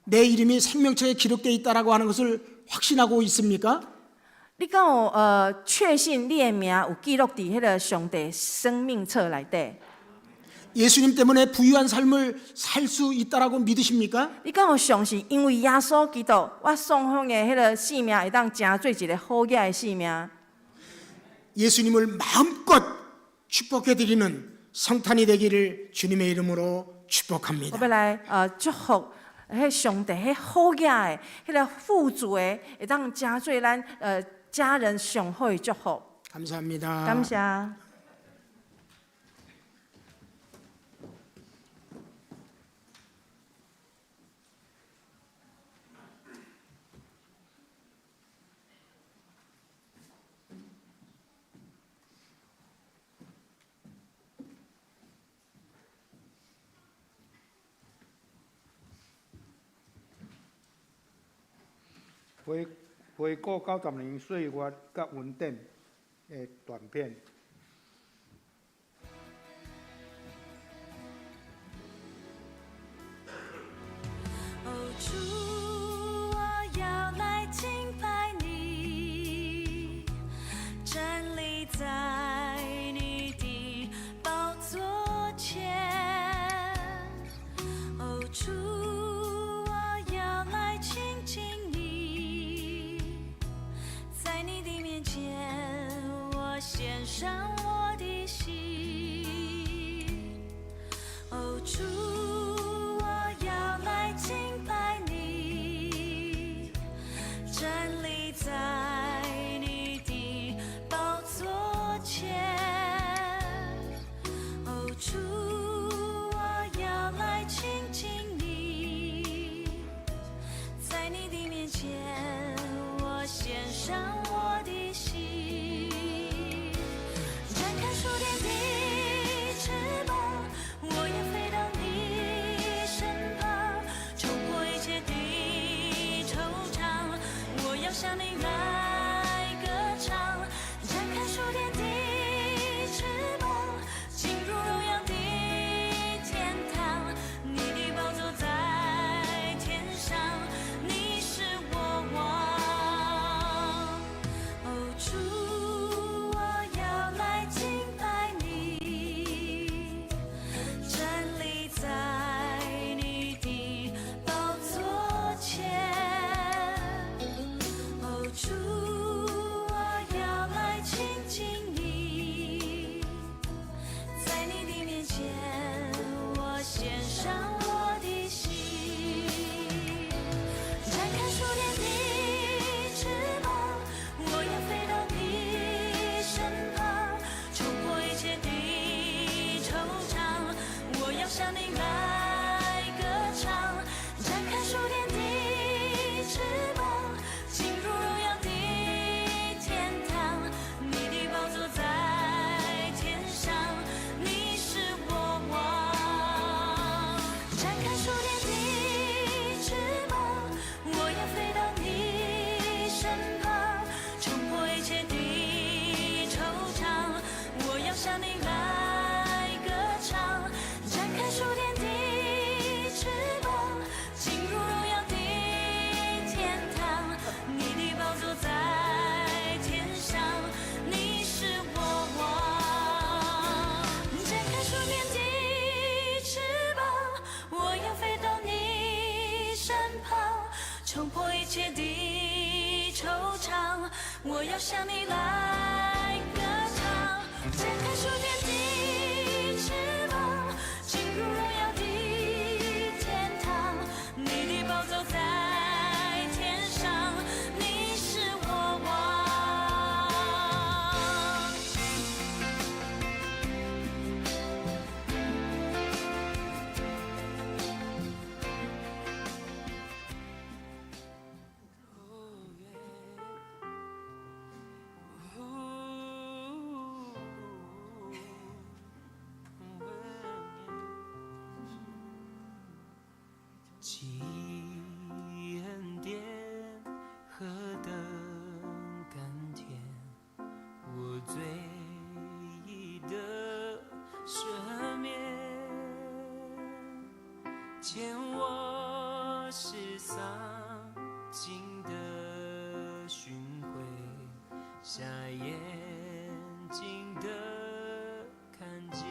내 이름이 생명책에 기록되어 있다라고 하는 것을 확신하고 있습니까? 你敢有確信你的名有記錄佇彼个上帝生命冊內底？ 예수님 때문에 부유한 삶을 살 수 있다라고 믿으십니까? 你敢有相信，因為耶穌基督，我喪鄉的彼个性命會當成做一个好額的性命？ 예수님을 마음껏 축복해 드리는 성탄이 되기를 주님의 이름으로 我 축복합니다. 欲來祝福彼上帝彼好額的、彼个富足的，會當成做咱家人上好的祝福。 감사합니다. 感謝。回回顧90年歲月佮恩典的短片。哦，主，我要來敬拜你，站立在你的寶座前。哦，主，我要來親近你，在你的面前，我獻上我的心。哦，主，我要來敬拜你，站立在你的寶座前。哦，主，我要來親近你，在你的面前，我獻上我的心。展開數點的翅膀，我要飛到你衝破一切的惆悵，我要向你來歌唱，展開屬天的翅膀，進入榮耀的天堂，你的寶座在天上，你是我王。奇恩典何等甘甜，我罪已得赦免，欠我是喪盡的訓誨，瞎眼睛的看見。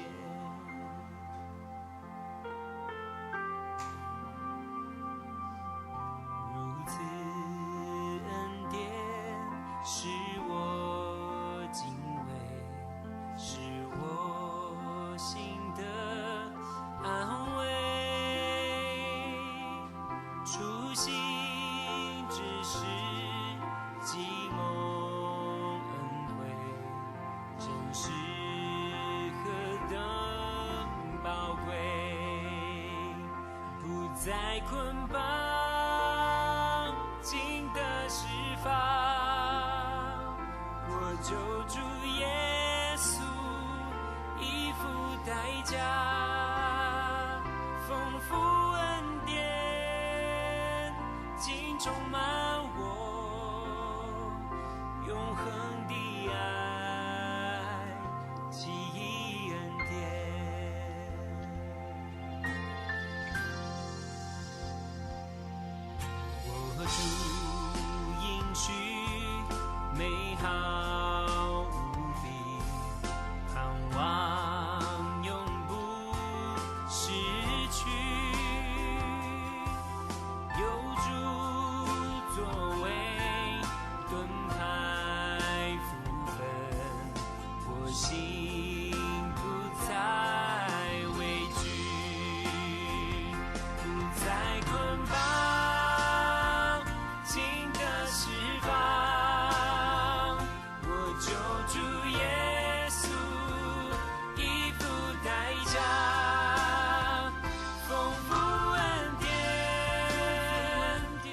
如此恩典使我敬畏，使我心得安慰。初心之時，寂蒙恩惠，真是何等寶貴，不再捆綁，盡得釋放。我救主耶穌已付代價，豐富恩典竟充滿我，永恆的愛，奇異恩典。我主應許美好無比，盼望永不失去。有主作為盾牌福分，我心不再畏懼，不再捆綁，盡得釋放。我救主耶穌已付代價，豐富恩典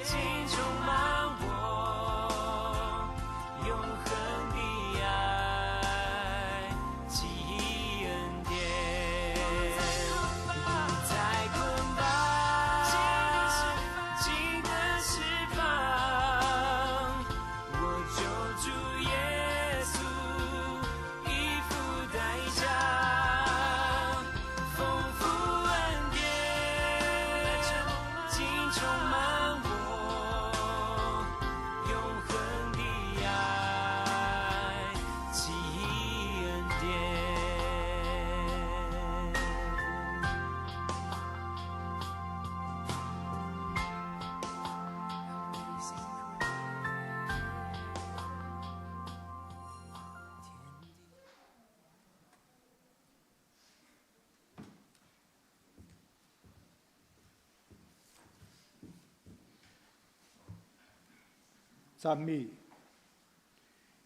竟充滿我，永恆的愛，奇異恩典，不再捆綁，盡得釋放。我救主耶穌已付代價，豐富恩典竟充滿我，永恆的愛，奇異恩典。讚美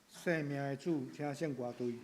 生命的主，請聖歌隊。天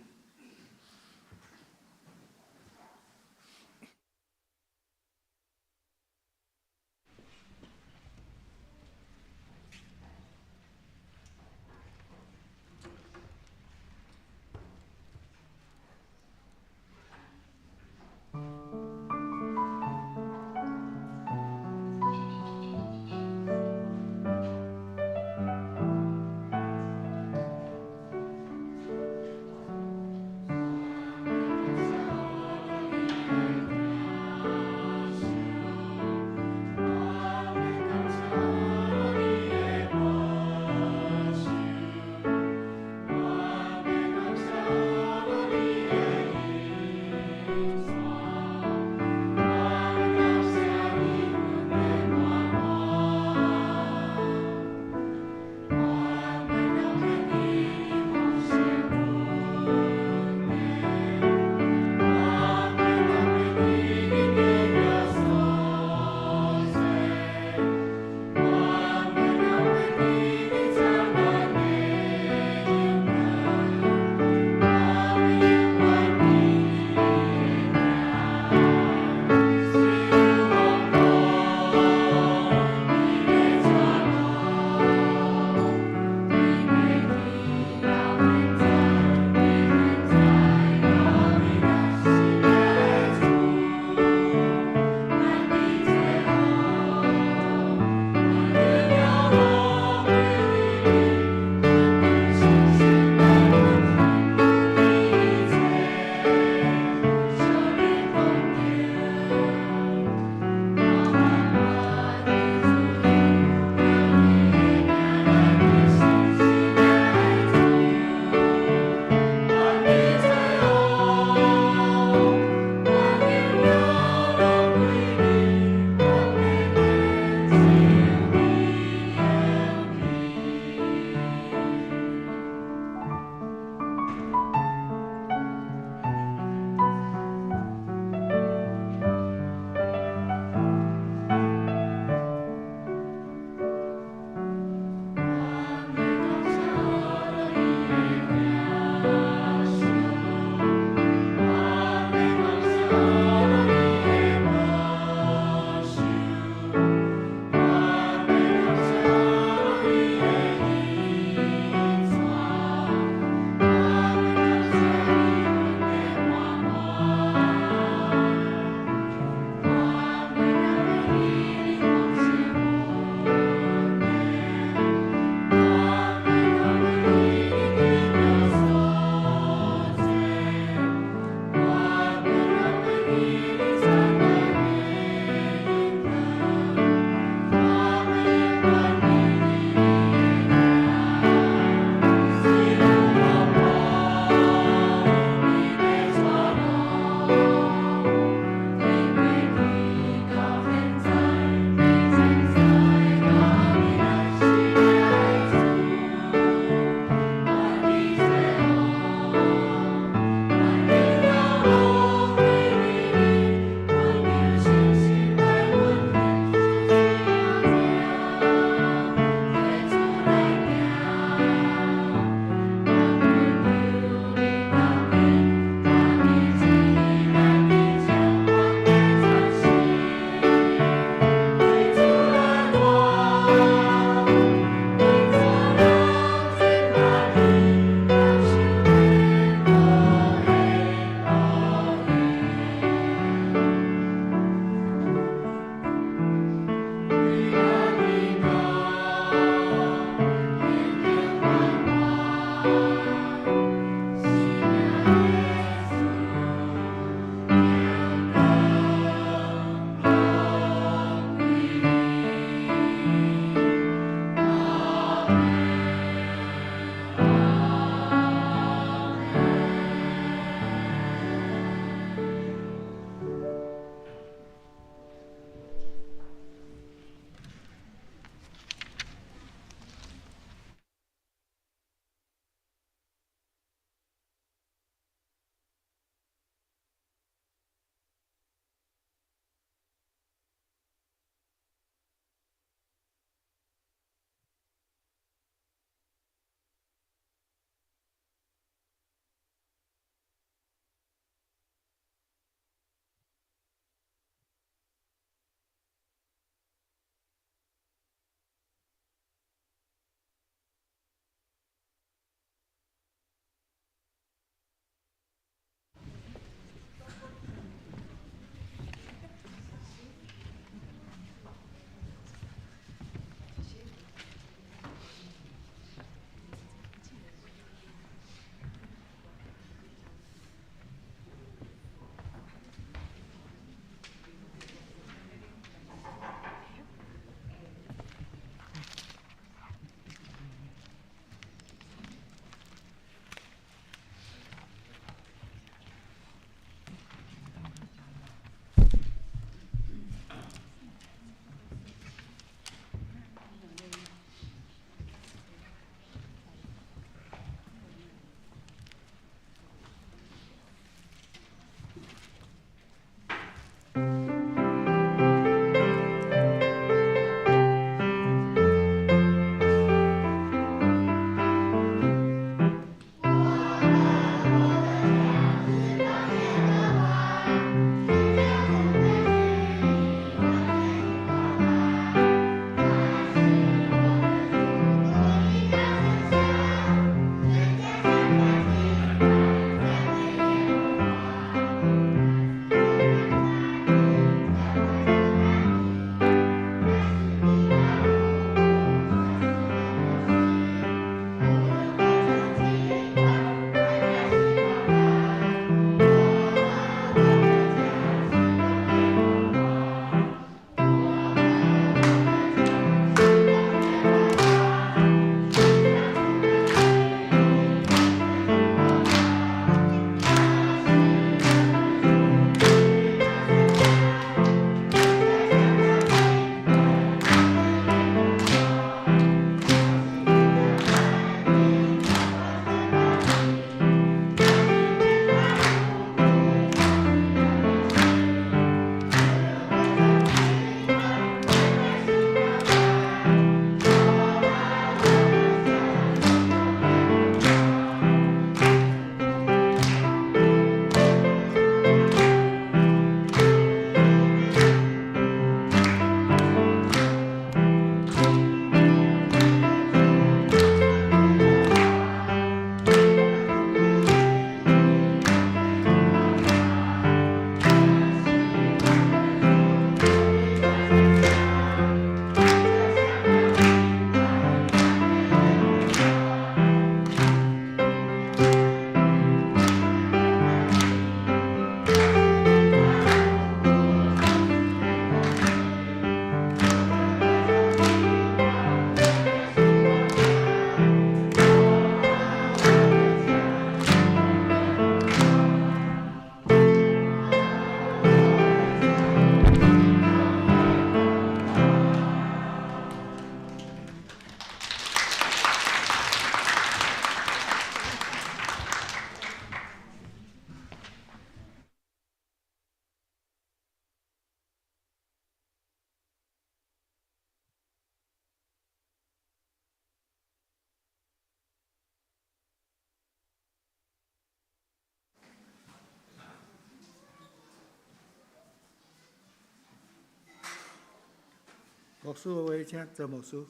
牧師的話，請曾牧師。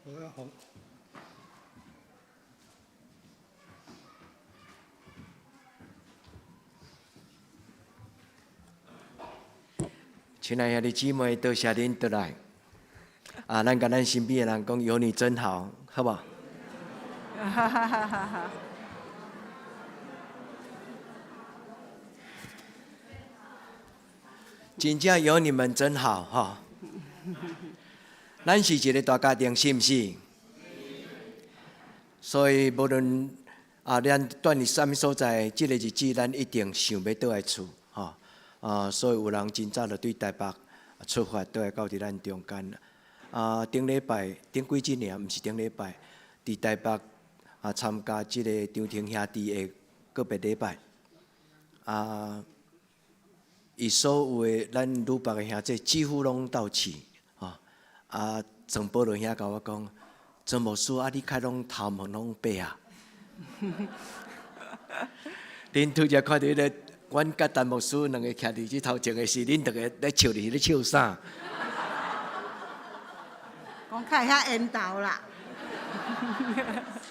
我要好。親愛兄弟姊妹，多謝恁倒來。啊，咱共咱身邊的人講，有你真好，好無？真正有你們真好，吼！咱是一個大家庭，是毋是？所以無論啊，咱蹛佇啥物所在，這個日子咱一定想欲倒來厝，吼！啊，所以有人真早就對台北出發，倒來到佇咱中間。啊，頂禮拜頂幾日爾，毋是頂禮拜，佇台北啊參加這個張庭兄弟的告別禮拜。啊，伊所有的咱女北的兄弟幾乎攏到齊，吼。啊，曾保羅兄共我講，曾牧師啊，你較攏頭毛攏白啊？恁拄才看著彼个，阮佮陳牧師兩個徛佇這頭前的時，恁逐个咧笑咧，咧笑啥？講較會曉緣投啦。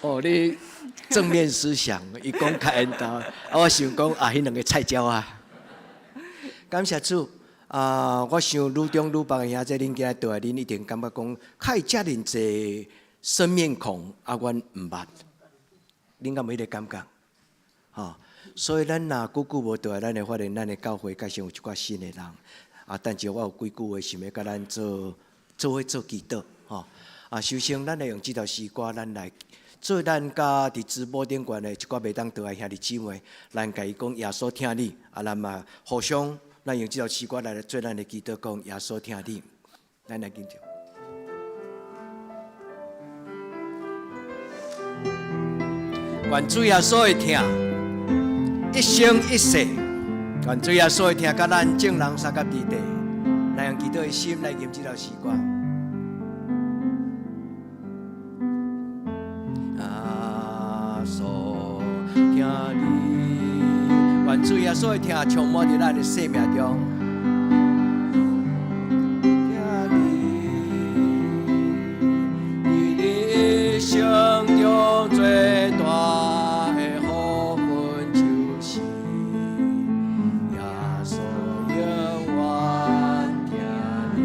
哦，你正面思想，伊講較緣投，啊，我想講啊，彼兩個菜鳥啊。感謝主啊！我想愈中愈北的兄弟，恁今日倒來，恁一定感覺講，較會遮爾濟生面孔，啊，阮毋捌，恁敢有彼個感覺？吼，所以咱若久久無倒來，咱會發現咱的教會閣先有一寡新的人。啊，等陣我有幾句話想欲佮咱做做伙做祈禱，吼。啊，首先咱來用這條詩歌，咱來做咱佮佇直播頂懸的一寡袂當倒來兄弟姊妹，咱共伊講耶穌疼你，啊，咱嘛互相，咱用這條詩歌來做咱的祈禱，講耶穌疼你，咱來敬唱。願主耶穌的疼，一生一世。願主耶穌的疼，佮咱眾人相佮佇地，來用祈禱的心來吟這條詩歌。耶穌疼你，願主耶穌的疼充滿佇咱的生命中。疼你，佇你一生中最大的福分就是耶穌永遠疼你，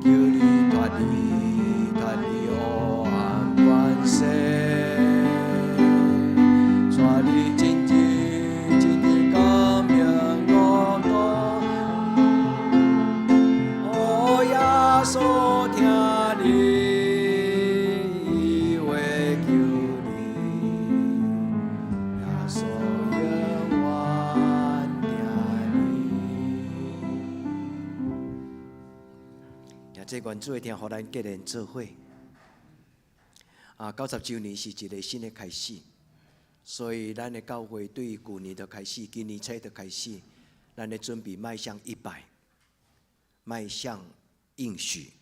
求你脫離脫離黑暗權勢，帶你進入進入光明國度。哦，耶穌疼你，伊會救你，耶穌永遠疼你。也這願主的疼，予咱結連做伙。啊，90週年是一個新的開始，所以咱的教會對舊年就開始，今年初就開始，咱咧準備邁向100，邁向應許。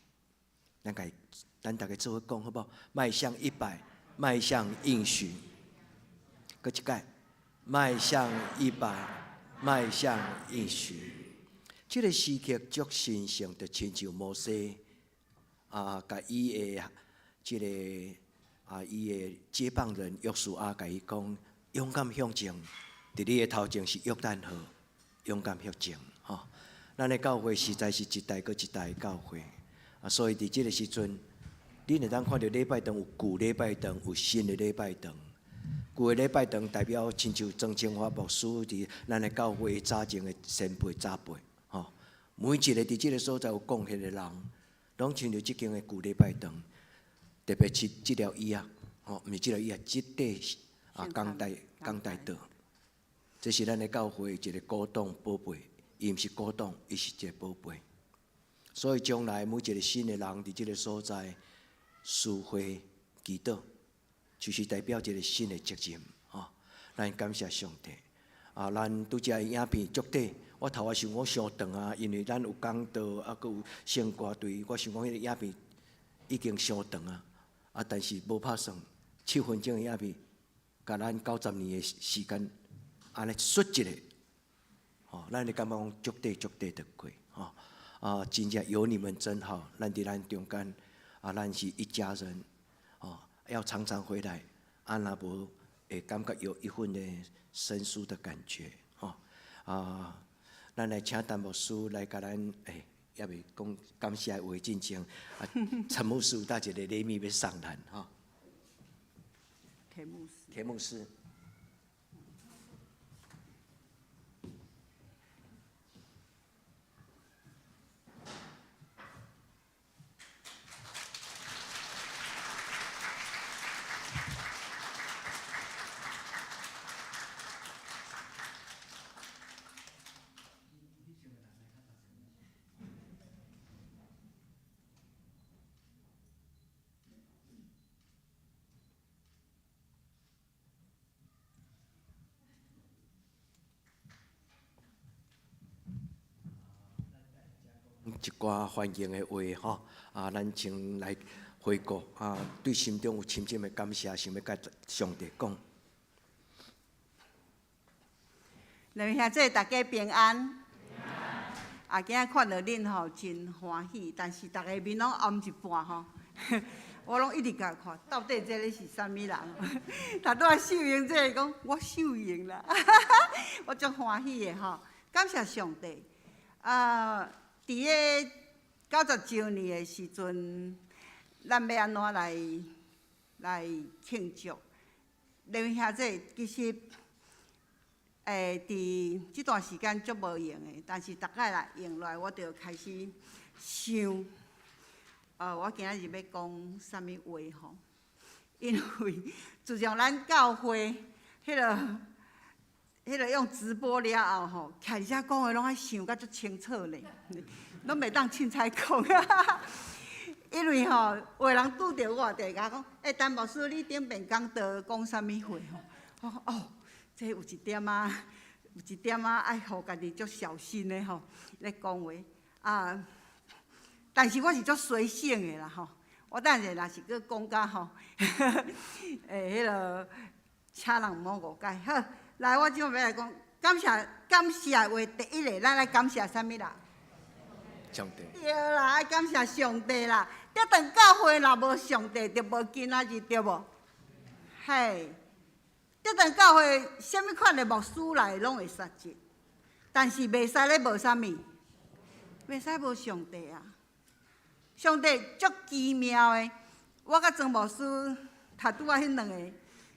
咱共咱逐家做伙講好無？邁向一百，邁向應許。閣一擺，邁向一百，邁向應許。這個時刻足神聖，就親像摩西啊，共伊的這個啊，伊的接棒人約書亞，共伊講：勇敢向前，佇你的頭前是約旦河，勇敢向前。吼，咱的教會實在是一代閣一代的教會啊，所以佇這個時陣，恁會當看著禮拜堂有舊禮拜堂，有新的禮拜堂。舊的禮拜堂代表親像曾清華牧師佇咱的教會早前的先輩長輩，吼，每一個佇這個所在有貢獻的人，攏親像這間的舊禮拜堂，特別是這條椅仔，吼，毋是這條椅仔，這塊啊講台講台桌，這是咱的教會一個古董寶貝，伊毋是古董，伊是一個寶貝。所以將來每一個新的人佇這個所在聚會祈禱，就是代表一個新的責任，吼。咱感謝上帝。啊，咱拄才的影片足短，我頭仔想講傷長啊，因為咱有講道，啊，閣有聖歌隊，我想講彼個影片已經傷長啊。啊，但是無拍算，7分鐘的影片，共咱90年的時間，按呢窣一下，吼，咱會感覺講足綴足綴的過，吼啊，真正有你們真好，咱佇咱中間啊，咱是一家人，哦，要常常回來，啊，若無會感覺有一份的生疏的感覺，吼啊，咱來請陳牧師來共咱欸，猶未講感謝的話進前，啊，陳牧師有帶一個禮物欲送咱，吼。田牧師。田牧師。一寡歡迎的話吼，啊，咱先來回顧啊，對心中有深深的感謝，想欲共上帝講。兩位兄弟，大家平安。啊，今仔看著恁吼真歡喜，但是逐个面攏暗一半吼。我攏一直共看，到底這个是啥物人？頭拄仔秀英這个講，我秀英啦，我足歡喜的吼，感謝上帝。啊，佇个90週年的時陣，咱欲按怎來來慶祝？兩位兄弟，其實，佇這段時間足無閒的，但是逐擺來閒落來，我就開始想，我今仔日欲講啥物話吼？因為自從咱教會彼个、彼个用直播了後吼，徛佇遮講話攏愛想甲足清楚呢，攏袂當凊彩講。因為吼，有的人拄著我，就會共我講：欸，陳牧師，你頂遍講道講啥物話吼？我講哦，這有一點仔，有一點仔愛予家己足小心的吼，咧講話啊。但是我是足隨性的啦吼，我等下若是閣講甲吼，欸，彼个請人毋好誤解。好，來，我這擺欲來講，感謝感謝的話，第一个，咱愛感謝啥物人？上帝。對啦，愛感謝上帝啦。德堂教會若無上帝，就無今仔日，對無？嘿，德堂教會啥物款的牧師來攏會使得，但是袂使咧無啥物，袂使無上帝啊！上帝足奇妙的，我佮莊牧師頭拄仔彼兩個，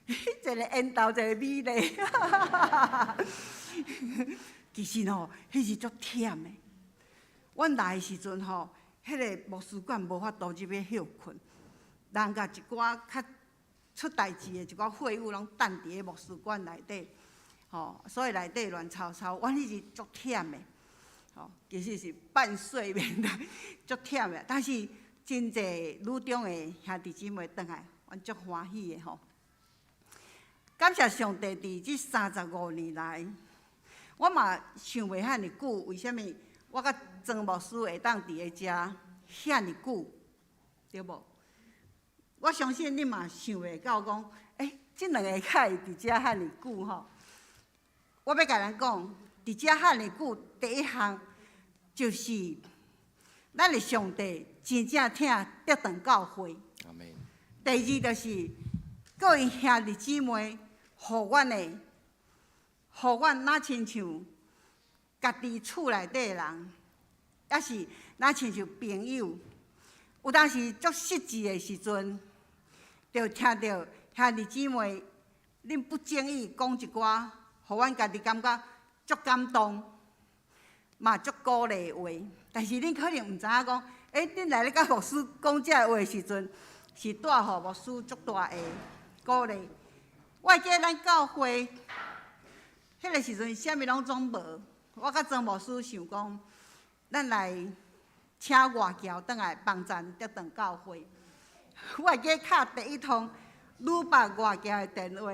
一个緣投，一個美麗。其實吼，彼是足忝的。阮來的時陣吼，彼个牧師館無法度入去歇睏，人共一寡較出代誌的一寡會務攏等佇咧牧師館內底，吼，所以內底亂糟糟。阮彼日足忝的，吼，其實是半睡眠的，足忝的。但是真濟女中的兄弟姊妹轉來，阮足歡喜的吼。感謝上帝，佇這35年來，我嘛想袂遐爾久，為啥物我佮莊牧師會當佇咧遮遐爾久，對無？我相信你嘛想袂到講，欸，這兩个敢會佇遮遐爾久吼？我欲共咱講，佇遮遐爾久，第一項就是咱的上帝真正疼德堂教會。阿們。第二就是各位兄弟姊妹，予阮的，予阮若親像家己厝內底的人，抑是若親像朋友，有當時足失志的時陣，就聽著兄弟姊妹恁不經意講一寡，予阮家己感覺足感動，嘛足鼓勵的話。但是恁可能毋知影講，欸，恁來咧佮牧師講這个話的時陣，是帶予牧師足大的鼓勵。我會記得咱教會彼个時陣，啥物攏總無。我佮莊牧師想講，咱來請外僑轉來幫贊德堂教會。我會記得敲第一通女北外僑的電話，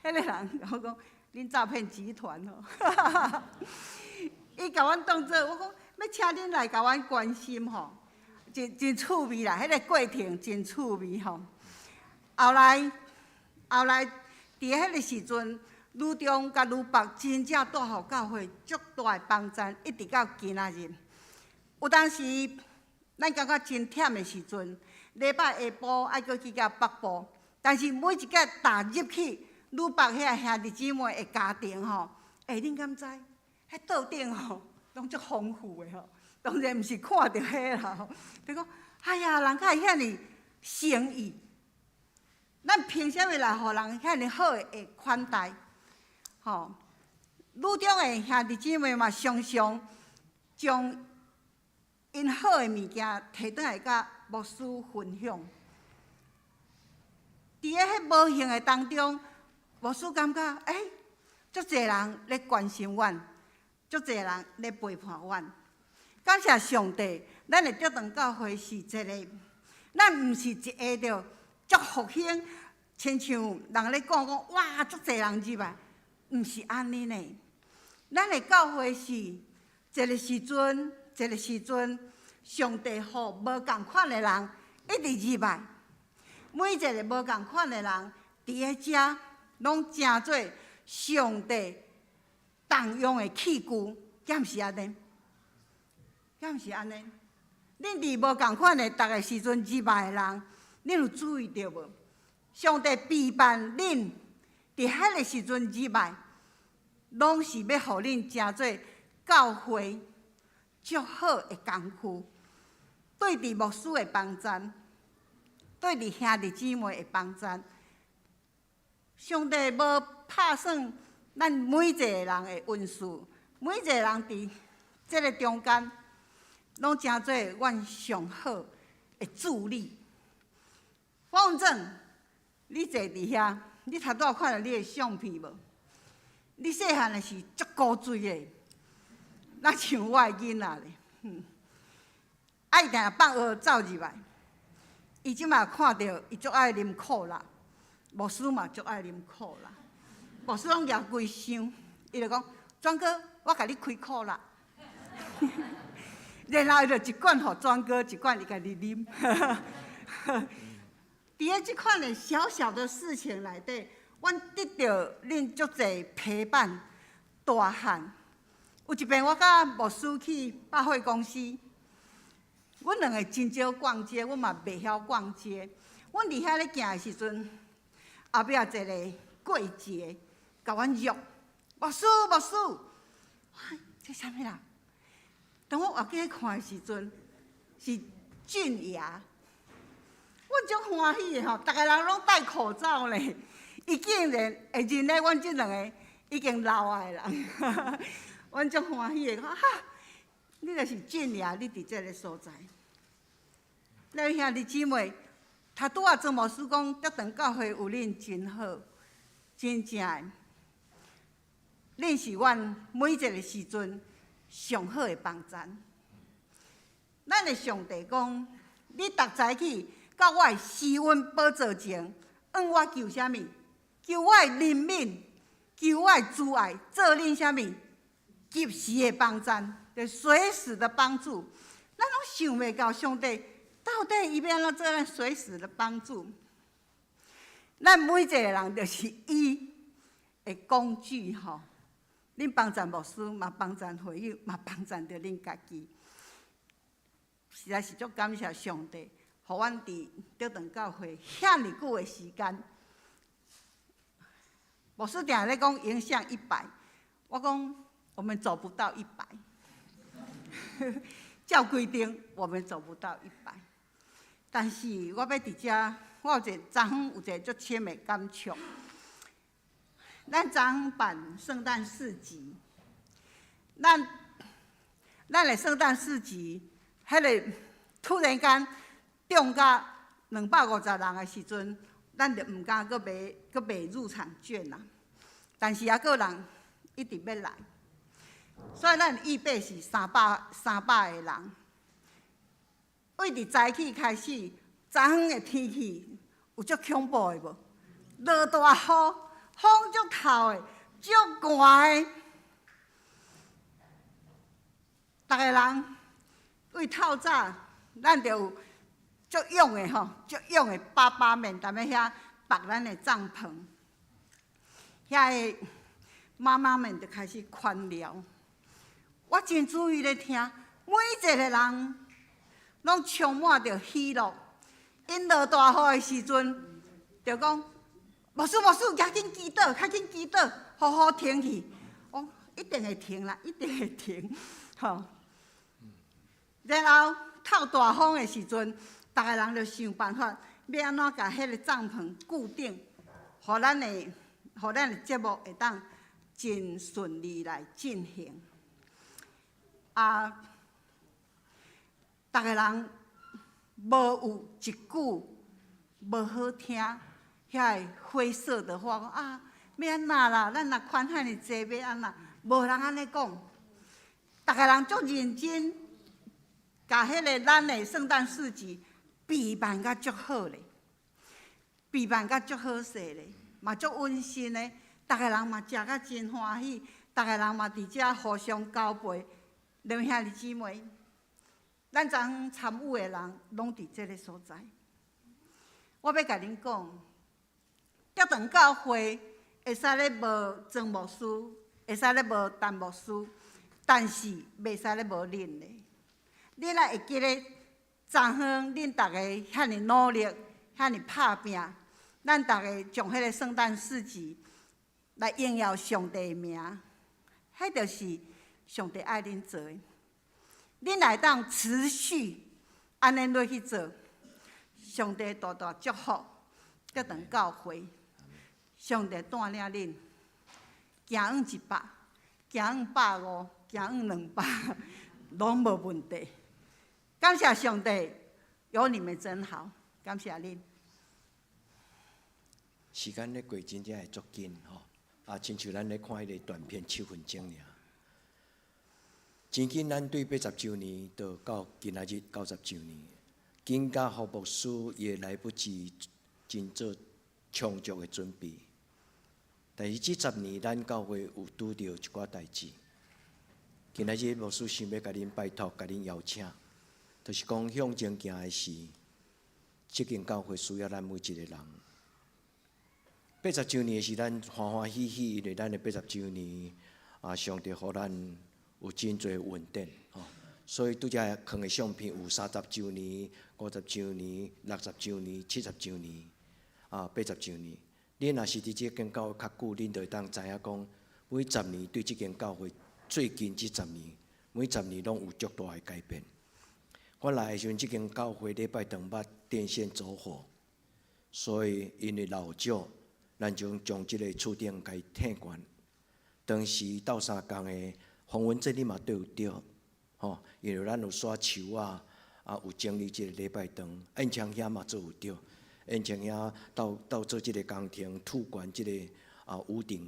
彼个人我講，恁詐騙集團哦，伊共阮當做我講欲請恁來共阮關心吼，真真趣味啦，彼个過程真趣味吼。後來後來佇彼个時陣，呂中佮呂北真正帶予教會足大的幫贊，一直到今仔日。有當時咱感覺真忝的時陣，禮拜下晡愛閣去到北部，但是每一擺踏入去呂北遐兄弟姊妹的家庭吼，欸，恁敢知？彼桌頂吼攏足豐富的吼，當然毋是看著彼啦吼，就講，哎呀，人較會遐爾誠意，咱憑啥物來予人遐爾好的款待？吼，呂中的兄弟姊妹嘛，常常將𪜶好的物件提轉來佮牧師分享。佇咧彼無形的當中，牧師感覺，欸，足濟人咧關心阮，足濟人咧陪伴阮。感謝上帝，咱的德堂教會是一個，咱毋是一下就足復興，親像人咧講講，哇，足濟人入來，毋是按呢呢。咱的教會是一個時陣，一個時陣，上帝予無仝款的人一直入來，每一個無仝款的人佇咧遮，攏成做上帝動用的器具，敢毋是按呢？敢毋是按呢？恁佇無仝款的逐个時陣入來的人，恁有注意著無？上帝備辦恁佇彼个時陣入來，攏是欲予恁成做教會足好的工具，對佇牧師的幫贊，對佇兄弟姊妹的幫贊。上帝無拍算咱每一個人的恩賜，每一個人佇這个中間，攏成做阮上好的助理。方正，你坐佇遐，你頭拄仔看著你的相片無？你細漢的時足古錐的，若像我的囡仔咧。啊，伊定定放學走入來，伊這馬看著伊足愛啉可樂，牧師嘛足愛啉可樂，牧師攏舉規箱，伊就講：莊哥，我共你開可樂。然後伊就一罐予莊哥，一罐伊家己啉。佇咧這款的小小的事情內底，阮得著恁足濟陪伴大漢。有一遍我佮牧師去百貨公司，阮兩个真少逛街，阮嘛袂曉逛街。阮佇遐咧行的時陣，後壁一个櫃姐共阮約，牧師牧師，這啥物人？當我倚過去看的時陣，是俊牙。阮足歡喜的吼，逐个人攏戴口罩咧，伊竟然會認得阮這兩个已經老啊的人，阮足歡喜的，講哈，你就是俊牙，你佇這个所在。咱兄弟姊妹，頭拄仔莊牧師講，德堂教會有恁真好，真正的，恁是阮每一个時陣上好的幫贊。咱的上帝講，你逐早起到我的施恩寶座前，向我求啥物？求我的憐憫，求我的慈愛，做恁啥物？及時的幫贊，就隨時的幫助。咱攏想袂到上帝到底伊欲按怎做咱隨時的幫助？咱每一個人就是伊的工具吼。恁幫贊牧師，嘛幫贊會友，嘛幫贊著恁家己。實在是足感謝上帝，予阮佇德堂教會遐爾久的時間。牧師定咧講迎向一百，我講我們走不到一百。照規定，我們走不到一百。但是我欲佇遮，我有一個昨昏有一個足深的感觸。咱昨昏辦聖誕市集，咱的聖誕市集，彼个突然間中甲250人的時陣，咱就毋敢閣賣閣賣入場券啦。但是猶閣有人一直欲來，所以咱預備是300個人。對佇早起開始，昨昏的天氣有足恐怖的無？落大雨，風足透的，足寒的。逐个人對透早，咱就有足勇的吼，足勇的爸爸們踮咧遐縛咱的帳篷，遐个媽媽們就開始勸聊。我真注意咧聽，每一個人攏充滿著喜樂。𪜶落大雨的時陣，就講牧師牧師，趕緊祈禱，較緊祈禱，予雨停去。我一定會停啦，一定會停，吼。然後透大風的時陣，逐个人就想辦法，欲按怎共彼個帳篷固定，予咱的節目會當真順利來進行。啊，逐个人無有一句無好聽，遐个灰色的話，講啊，欲按怎啦？咱若寬遐爾濟，欲按怎？無人按呢講，逐个人足認真，共彼个咱的聖誕市集備辦甲足好咧，備辦甲足好勢咧，嘛足溫馨的，逐个人嘛食甲真歡喜，逐个人嘛佇遮互相交陪，兩兄弟姊妹，咱昨昏參與的人攏佇這个所在。我欲共恁講，德堂教會會使咧無曾牧師，會使咧無陳牧師，但是袂使咧無恁咧。恁若會記得昨昏恁逐家遐爾努力，遐爾拍拚，咱逐家將彼个聖誕市集來榮耀上帝的名，彼就是上帝愛恁做的。恁若會當持續按呢落去做，上帝大大祝福德堂教會，上帝帶領恁行往100，行往150，行往200，攏無問題。感謝上帝，有你們真好，感謝恁。時間咧過真正會足緊吼，啊，親像咱咧看彼个短片7分鐘爾。真緊，咱對80週年到到今仔日90週年，緊甲何牧師也來不及真做充足的準備。但是這10年，咱教會有拄著一寡代誌。今仔日牧師想欲共恁拜託，共恁邀請，就是講向前行的是，這間教會需要咱每一個人。80週年的時，咱歡歡喜喜，因為咱的八十週年啊，上帝予咱有真濟恩典吼，所以拄才放的相片有30週年、50週年、60週年、70週年，啊，八十週年。恁若是佇這間教會較久，恁就會當知影講，每十年對這間教會最近這十年，每十年攏有足大的改變。我來的時陣，這間教會禮拜堂捌電線走火，所以因為老舊，咱就將這个厝頂共伊退懸。當時鬥相共的黃文這裡嘛都有著，吼，因為咱有刷樹仔，啊，有整理這个禮拜堂，燕昌兄嘛做有著，燕昌兄鬥鬥做這个工程，土懸這个啊屋頂，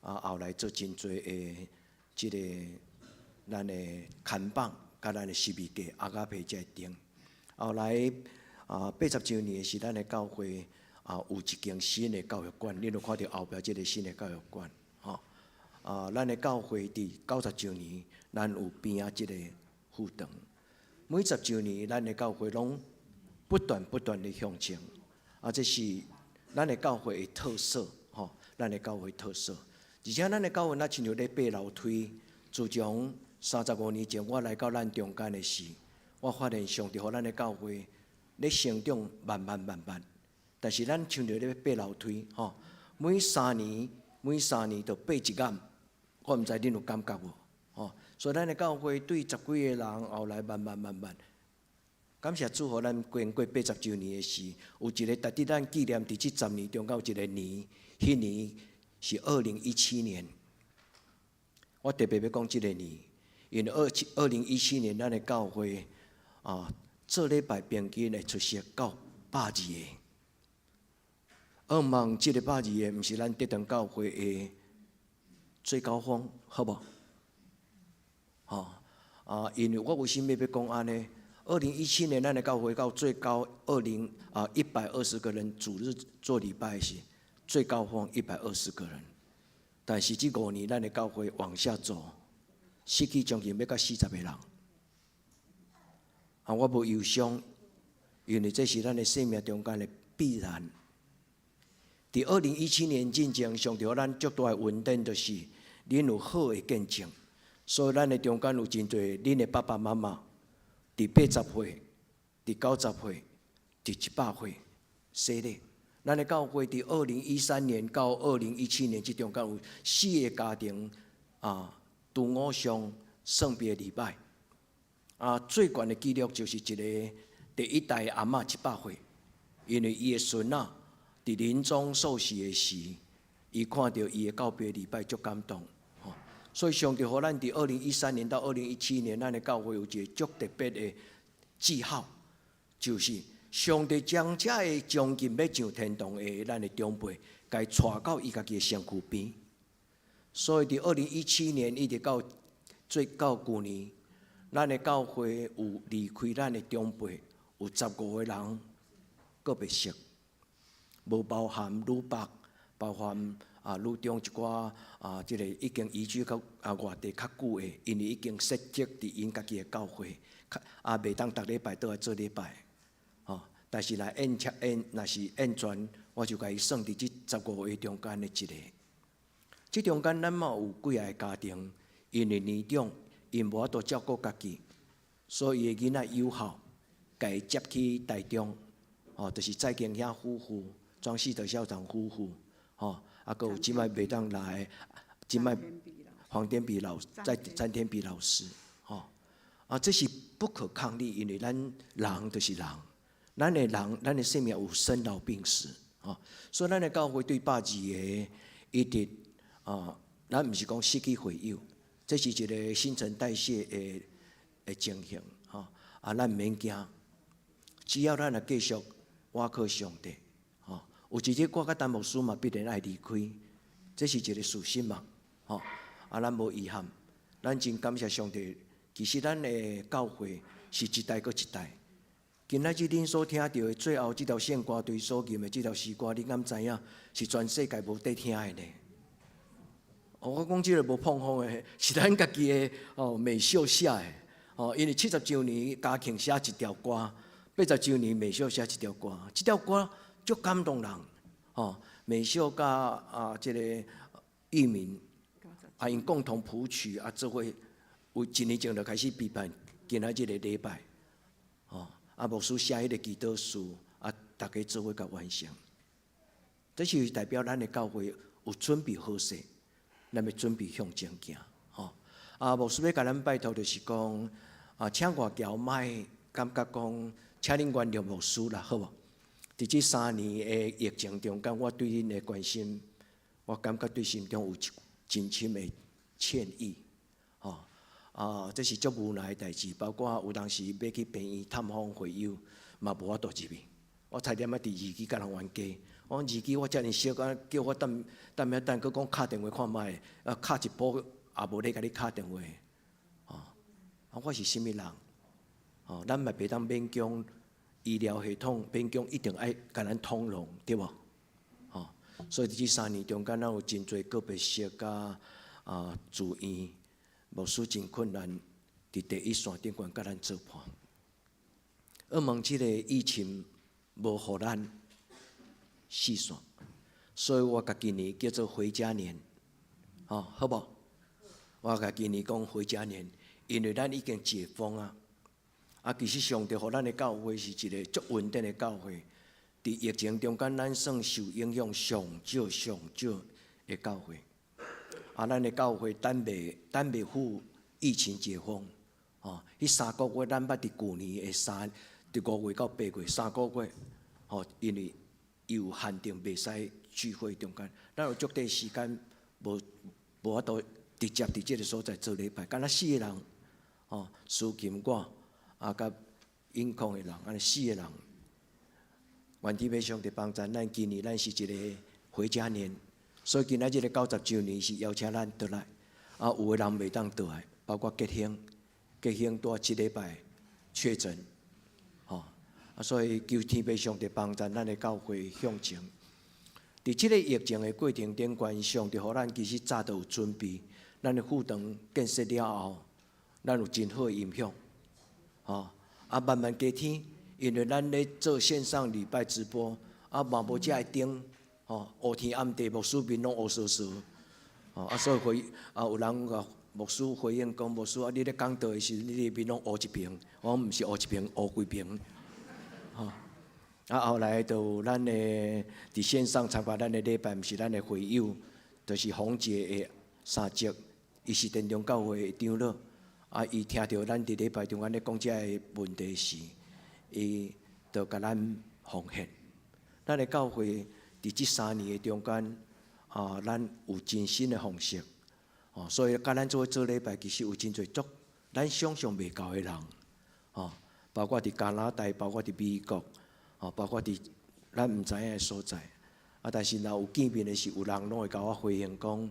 啊後來做真濟的這个咱的看板，佮咱的十字架、阿加皮這个燈。後來啊八十週年的時，咱的教會啊有一間新的教育館，恁有看著後壁這个新的教育館，吼。啊，咱的教會佇90週年，咱有邊仔這个副堂。每十週年，咱的教會攏不斷不斷的向前，啊，這是咱的教會的特色，吼，咱的教會特色。而且咱的教會若親像咧爬樓梯，自從35年前我來到咱中間的時，我發現上帝予咱的教會咧成長慢慢慢慢，但是咱親像咧爬樓梯，吼，每三年每三年就爬一坎，我毋知恁有感覺無？吼，所以咱的教會對十幾個人，後來慢慢慢慢，感謝主，予咱經過八十週年的時，有一個值得咱紀念。佇這十年中間有一個年，彼年是2017年。我特別欲講這个年，因為2017年咱的教會啊，做禮拜平均會出席到120個。向望這个百二个，毋是咱德堂教會的最高峰，好無？吼啊！因為我為啥物欲講按呢？2017年咱的教會到最高二零啊一百二十個人主日做禮拜時最高峰一百二十個人，但是這5年咱的教會往下走，失去將近欲到40個人。啊，我無憂傷，因為這是咱的生命中間的必然。佇2017年進前，上帝予咱足大的恩典，就是恁有好的見證，所以咱的中間有真濟恁的爸爸媽媽，佇80歲、佇90歲、佇100歲，洗禮。咱的教會佇2013年到2017年這中間有四个家庭啊，拄偶像聖別禮拜。啊，最懸的記錄就是一个第一代阿嬤100歲，因為伊的孫仔佇臨終受洗的時，伊看著伊的告別禮拜足感動，吼。所以上帝予咱佇二零一三年到二零一七年，咱的教會有一个足特別的記號，就是上帝將這个將近欲上天堂的咱的長輩，共伊帶到伊家己的身軀邊。所以佇二零一七年一直到最到舊年，咱的教會有離開咱的長輩有15個人告別式，無包含魯伯，包含啊魯中一寡啊，這个已經移居到啊外地較久的，因為已經設籍佇𪜶家己的教會，較啊袂當逐禮拜倒來做禮拜，吼。但是來驗車驗，若是驗全，我就共伊算佇這十五个中間的一个。這中間咱嘛有幾仔个家庭，因為年長，𪜶無法度照顧家己，所以伊的囡仔友好，共伊接去台中，吼，就是蔡經遐夫婦，莊世德校長夫婦，吼，啊，閣有這擺袂當來，這擺黃天比老在詹天比老師，吼，啊，這是不可抗力，因為咱人就是人，咱的人，咱的生命有生老病死，吼，所以咱的教會對百二個一直啊，咱毋是講失去會友，這是一个新陳代謝的情形，吼，啊，咱毋免驚，只要咱若繼續倚靠上帝，吼，有一日我佮陳牧師嘛必然愛離開，這是一个事實嘛，吼，啊，咱無遺憾，咱真感謝上帝。其實咱的教會是一代閣一代。今仔日恁所聽著的最後這條聖歌隊所吟的這條詩歌，恁敢知影是全世界無佇聽的呢？哦，我講這个無膨風的，是咱家己的哦美秀寫的哦，因為70週年嘉慶寫一條歌，80週年美秀寫一條歌，這條歌足感動人哦。美秀佮啊這个玉民啊，𪜶共同譜曲啊，做伙有一年前就開始備辦今仔日个禮拜，哦，啊牧師寫彼个祈禱書啊，逐家做伙共完成。這是代表咱的教會有準備好勢，咱欲準備向前行，吼。啊，牧師欲共咱拜託，就是講啊，請外僑莫感覺講，請恁原諒牧師啦，好無？佇這3年的疫情中間，我對恁的關心，我感覺對心中有一真深的歉意，吼。啊，這是足無奈的代誌，包括有當時欲去病院探訪會友，嘛無法度入去。我差點仔佇二期共人冤家。我講二期我遮爾熟啊，叫我等等遐等，閣講敲電話看覓，啊敲一晡也無咧共你敲電話，吼！啊，我是啥物人？吼，咱嘛袂當勉強醫療系統，勉強一定愛共咱通融，對無？吼，所以佇這3年中間，咱有真濟告別式佮啊住院，牧師真困難，佇第一線頂懸佮咱做伴。希望這个疫情無予咱四散，所以我共今年叫做回家年，吼，好無？我共今年講回家年，因為咱已經解封啊。啊，其實上帝予咱的教會是一个足穩定的教會，佇疫情中間，咱算受影響上少上少的教會。啊，咱的教會等袂赴疫情解封，吼，彼3個月咱捌佇舊年的三，佇5月到8月3個月，吼，因為有限定袂使聚會中間，咱有足短時間無法度直接佇這个所在做禮拜，干焦四个人，吼，司琴我，啊，佮音控的人，按呢四个人，願天父上帝幫助咱，今年咱是一个回家年，所以今仔這个90週年是邀請咱倒來，啊，有的人袂當倒來，包括結興，結興拄這禮拜確診，吼，啊，所以求天父上帝幫助咱的教會向前。佇這个疫情的過程頂懸，上帝予咱其實早就有準備，咱的副堂建設了後，咱有真好的音響，吼，啊慢慢加添，因為咱咧做線上禮拜直播，啊嘛無遮的燈，吼，烏天暗地牧師面攏烏趖趖，哦，啊，所以回啊，有人共牧师回应讲，牧师啊，你咧讲道的时阵，你的面拢乌一爿，我讲毋是乌一爿，乌规爿。吼，啊，后来就有咱的伫线上参加咱的礼拜，毋是咱的会友，就是洪杰的三叔，伊是田中教会的长老。啊，伊听著咱伫礼拜中间咧讲这个问题时，伊就共咱奉献。咱的教会伫这3年的中间，啊，咱有真新的方式，哦，所以佮咱做伙做礼拜，其实有真濟足咱想象袂到的人，哦，包括伫加拿大，包括伫美國，哦，包括伫咱毋知影的所在。啊，但是若有見面的時，有人攏會共我回應講，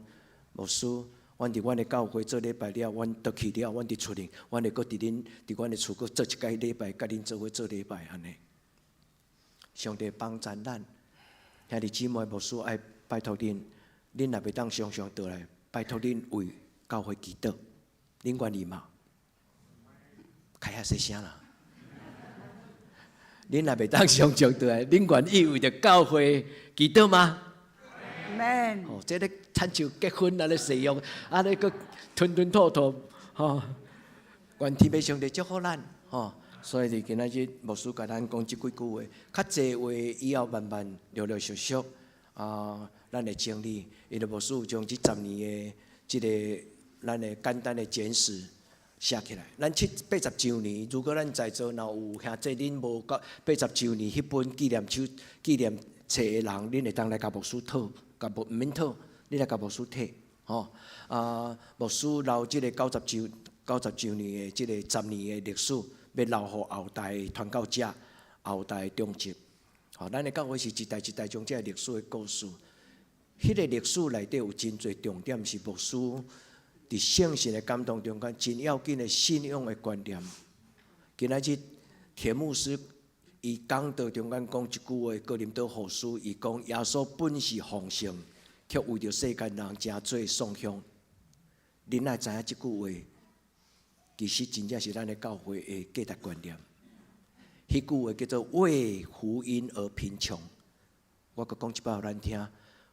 牧師，阮佇阮的教會做禮拜了，阮倒去了，阮佇厝裡，阮會閣佇恁佇阮的厝閣做一擺禮拜，佮恁做伙做禮拜按呢。上帝幫贊咱，兄弟姊妹，牧師愛拜託恁，恁若袂當常常倒來，拜託恁為教會祈禱，恁願意嗎？開較細聲啦。恁若袂當常常倒來，恁願意為著教會祈禱嗎？ Amen。哦，這个親像結婚啊咧誓約，啊咧閣吞吞吐吐，吼。願天父上帝祝福咱，吼。所以佇今仔日牧師共咱講這幾句話，較濟話以後慢慢陸陸續續啊，咱會整理。因為牧師有將這10年的這个咱的簡單的簡史寫起來。咱七八十週年，如果咱在座若有兄弟恁無到八十週年彼本紀念書、紀念冊的人，恁會當來共牧師討，共無毋免討，你來共牧師提，吼。啊，牧師留這个90週年的這个十年的歷史。欲留予後代傳到遮，後代中集。吼，咱的教會是一代一代將這个歷史的故事。彼个歷史內底有真濟重點，是牧師佇聖神的感動中間真要緊的信仰的觀念。今仔日田牧師伊講道中間講一句話，哥林多後書，伊講耶穌本是豐盛，卻為著世間人成做喪享。恁愛知影這句話？其實真正是咱的教會的價值觀念。彼句話叫做為福音而貧窮。我閣講一擺予咱聽，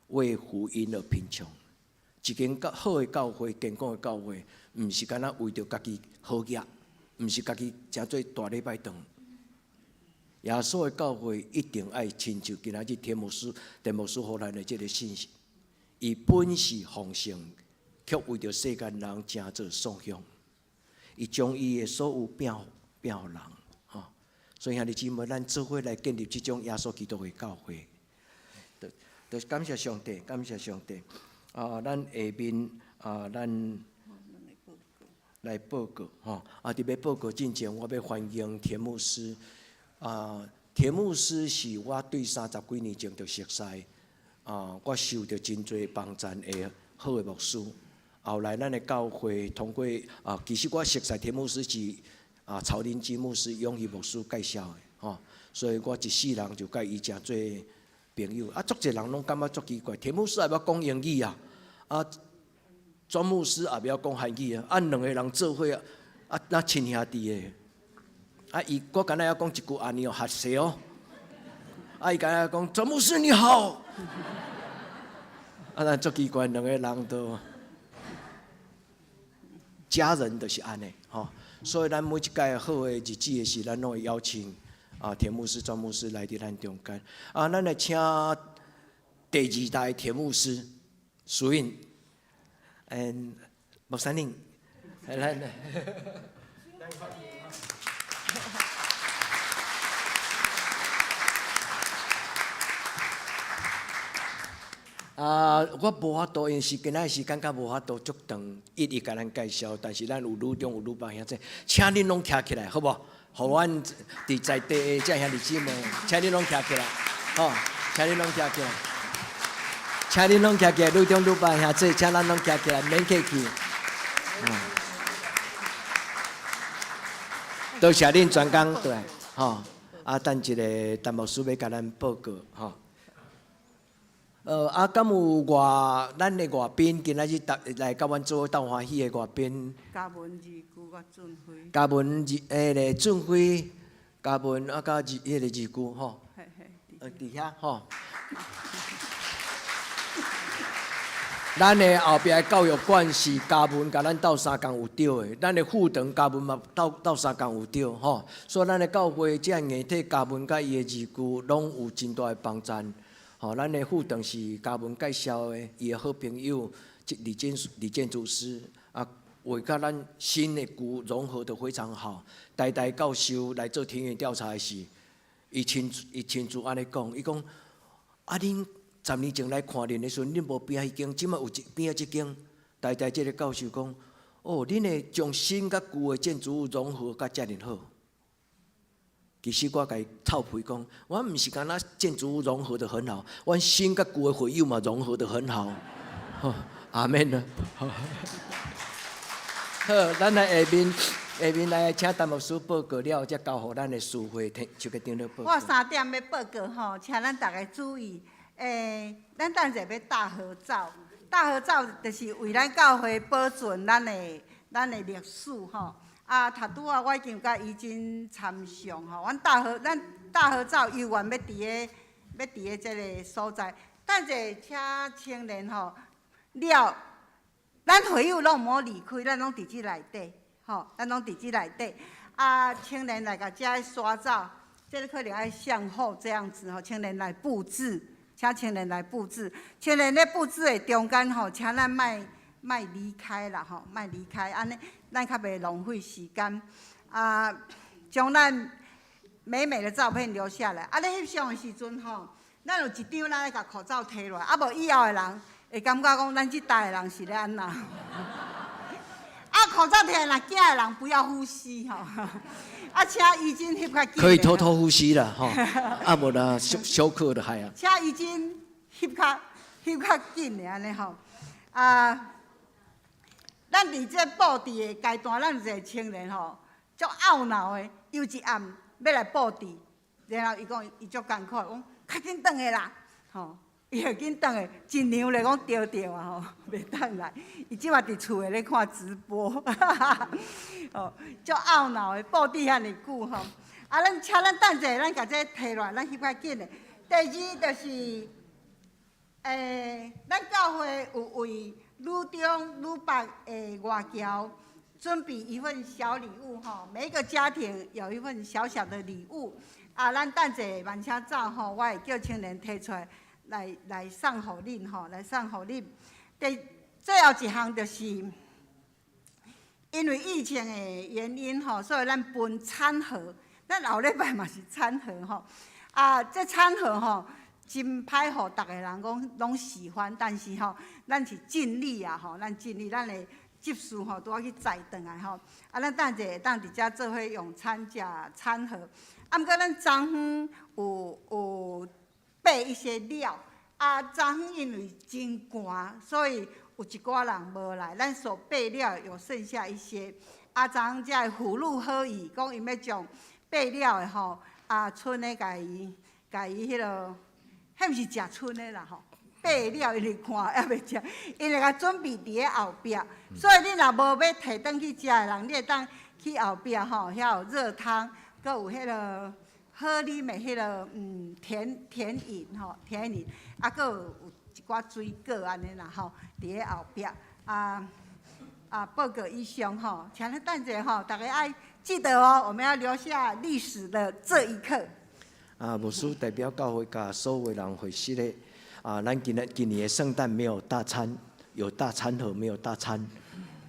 為福音而貧窮。一間較好的教會、健康的教會，毋是干焦為著家己好額，毋是家己成做大禮拜堂。耶穌的教會一定愛親像今仔日田牧師、田牧師予咱的這个信息。伊本是豐盛，卻為著世間人成做喪享。伊將伊的所有變予人，吼！所以兄弟姊妹，咱做伙來建立這種耶穌基督的教會，就感謝上帝，感謝上帝。啊，咱下面啊，咱來報告，吼！啊，佇欲報告進前，我欲歡迎田牧師。啊，田牧師是我對30幾年前就熟似，啊，我受著真濟幫贊的好的牧師。後來，咱的教會通過啊，其實我熟似田牧師是啊曹林基牧師、永熙牧師介紹的，吼，所以我一世人就佮伊成做朋友。啊，足濟人攏感覺足奇怪，田牧師也捌講英語啊，啊，莊牧師也袂曉講韓語啊，啊，兩个人做伙啊，若親兄弟的。啊，伊我敢若曉講一句안녕하세요哦，啊，伊敢若講莊牧師你好，啊，咱足奇怪，兩个人都。家人就是按呢，吼，所以咱每一擺好的日子的時，咱攏會邀請啊田牧師、莊牧師來佇咱中間。啊，咱來請第二代田牧師淑颖，嗯，莫三寧，來來。啊，我無法度，因為是今仔時間較無法度足長，一一共咱介紹。但是咱有女中有女北兄弟，請恁攏徛起來，好無？予阮佇在地的這兄弟姊妹，請恁攏徛起來，吼！請恁攏徛起來，請恁攏徛起來，女中女北兄弟，請咱攏徛起來，免客氣。多謝恁專工對，吼！啊，等一下，陳牧師欲共咱報告，吼。啊，敢有外咱的外賓今仔日來佮阮做伙鬥歡喜的外賓？嘉文二姑佮俊輝。嘉文二，彼个俊輝，嘉文啊，佮二彼个二姑吼。嘿嘿。佇遐吼。咱的後壁的教育館是嘉文佮咱鬥相共有著的，咱的副堂嘉文嘛鬥鬥相共有著吼，所以咱的教會這硬體嘉文佮伊的義具攏有真大的幫贊。吼，咱的副堂是嘉文介紹的，伊的好朋友李建築師啊，畫佮咱新的舊融合得非常好。台大教授來做田野調查的時，伊親自按呢講，伊講啊恁10年前來看恁的時陣，恁無邊仔彼間，這馬有邊仔這間。台大這个教授講，哦，恁會將新佮舊的建築物融合甲遮爾好。其實我共伊臭屁講，我毋是干焦建築物融合得很好，阮新佮舊的會友嘛融合得很好。阿們啦。好，咱來下面來請陳牧師報告了，才交予咱的司會聽，就個長老報告。我3點欲報告吼，請咱逐家注意。咱等下欲大合照，大合照就是為咱教會保存咱的歷史吼。啊，頭拄仔我已經佮已經參詳吼，阮大合照猶原欲佇咧這个所在。等下請青年吼了，咱會友攏毋好離開，咱攏佇這內底，吼，咱攏佇這內底。啊，青年來共遮刷走，這个可能愛向後這樣子吼，青年來布置。請青年來布置，青年咧布置的中間吼，請咱莫莫離開啦吼，莫離開，按呢咱較袂浪費時間。啊，將咱美美的照片留下來。啊，咧翕相的時陣吼，咱有一張咱愛共口罩提落來，啊無以後的人會感覺講咱這代的人是咧按怎。啊，口罩提來，若驚的人不要呼吸吼。啊，請醫生翕較緊。可以偷偷呼吸啦，吼！啊，無啦，休克的還啊。請醫生翕較緊的按呢吼。啊，咱佇這布置的階段，咱有一个青年吼，足懊惱的，有一暗欲來布置，然後伊講伊足艱苦，講較緊轉來啦，吼，伊就緊轉來，一娘咧講著著啊吼，袂當來。伊這馬佇厝內咧看直播，哦，足懊惱的，布置遐爾久吼。啊，咱請咱等者，咱共這提落來，咱翕較緊的。第二就是，咱教會有為呂中、呂北的外僑準備一份小禮物吼，每一個家庭有一份小小的禮物。啊，咱等者慢車走吼，我會叫青年提出來，來送予恁吼，來送予恁。第最後一項就是，因為疫情的原因吼，所以咱分餐盒，咱後禮拜嘛是餐盒吼。啊，這餐盒吼，真歹予逐个人講攏喜歡，但是吼，咱是盡力啊吼，咱盡力，咱的執事吼拄仔去載轉來吼。啊，咱等者會當佇遮做伙用餐食餐盒。啊，毋過咱昨昏有備一些料，啊，昨昏因為真寒，所以有一寡人無來，咱所備料有剩下一些。啊，昨昏才會福祿好意，講𪜶欲將備料的吼，啊，賰的共伊彼个，彼毋是食賰的啦吼，備料因為看猶未食，𪜶會共準備佇咧後壁，所以你若無欲提轉去食的人，你會當去後壁吼，遐有熱湯，閣有彼个好啉的彼个甜飲吼，甜飲，啊，閣有一寡水果按呢啦吼，佇咧後壁啊，報告以上吼，請你等者吼，逐家愛記得哦，我們要留下歷史的這一刻。啊，牧師代表教會共所有人回釋咧。啊，咱今年的聖誕沒有大餐，有大餐盒沒有大餐。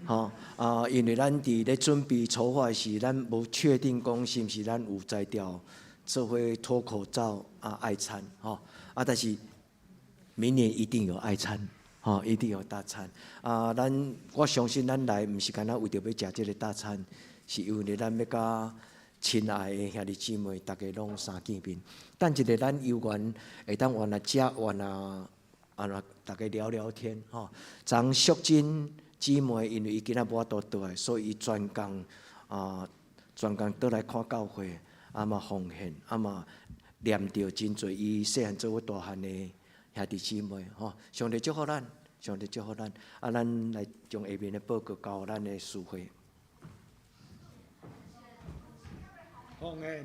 吼啊，因為咱佇咧準備籌劃時，咱無確定講是毋是咱有才調做伙脫口罩啊愛餐吼啊，但是明年一定有愛餐，吼，一定有大餐。啊，咱我相信咱來毋是干焦為著欲食這个大餐，是因為咱欲佮親愛的兄弟姊妹，逐家攏相見面。等一下咱有緣會當原來食完啊，啊，逐家聊聊天吼。張淑珍姊妹因為伊今仔無法度倒來，所以伊專工啊，專工倒來看教會，啊嘛奉獻，啊嘛念著真濟伊細漢做伙大漢的兄弟姊妹吼。上帝祝福咱，上帝祝福咱，啊，咱來將下面的報告交予咱的司會。奉獻。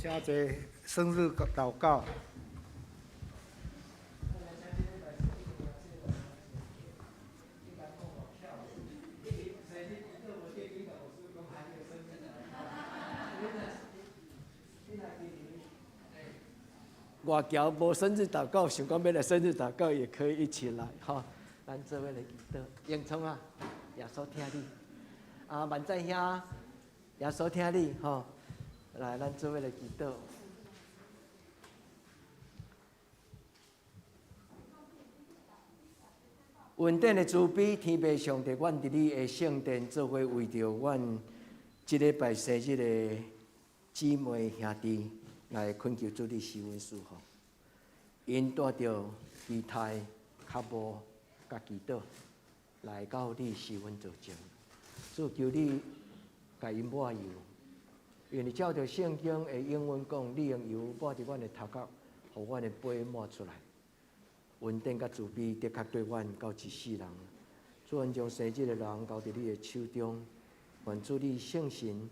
請坐生日禱告。外僑無生日禱告，想講欲來生日禱告，也可以一起來哈。咱做伙來祈禱，英聰啊，耶穌疼你，啊，萬仔兄，耶穌疼你，吼。來，咱做伙來祈禱。恩典的慈悲，天父上帝，阮佇你的聖殿做伙為著阮這禮拜生日的姊妹兄弟來懇求主你賜恩賜福。𪜶帶著期待、渴慕、佮祈禱來到你施恩座前，主求你共𪜶抹油，因為照著聖經的應允講，你用油抹佇阮的頭殼，予阮的杯滿出來。恩典佮慈悲的確對阮到一世人。主，阮將生日的人交佇你的手中，願主你聖神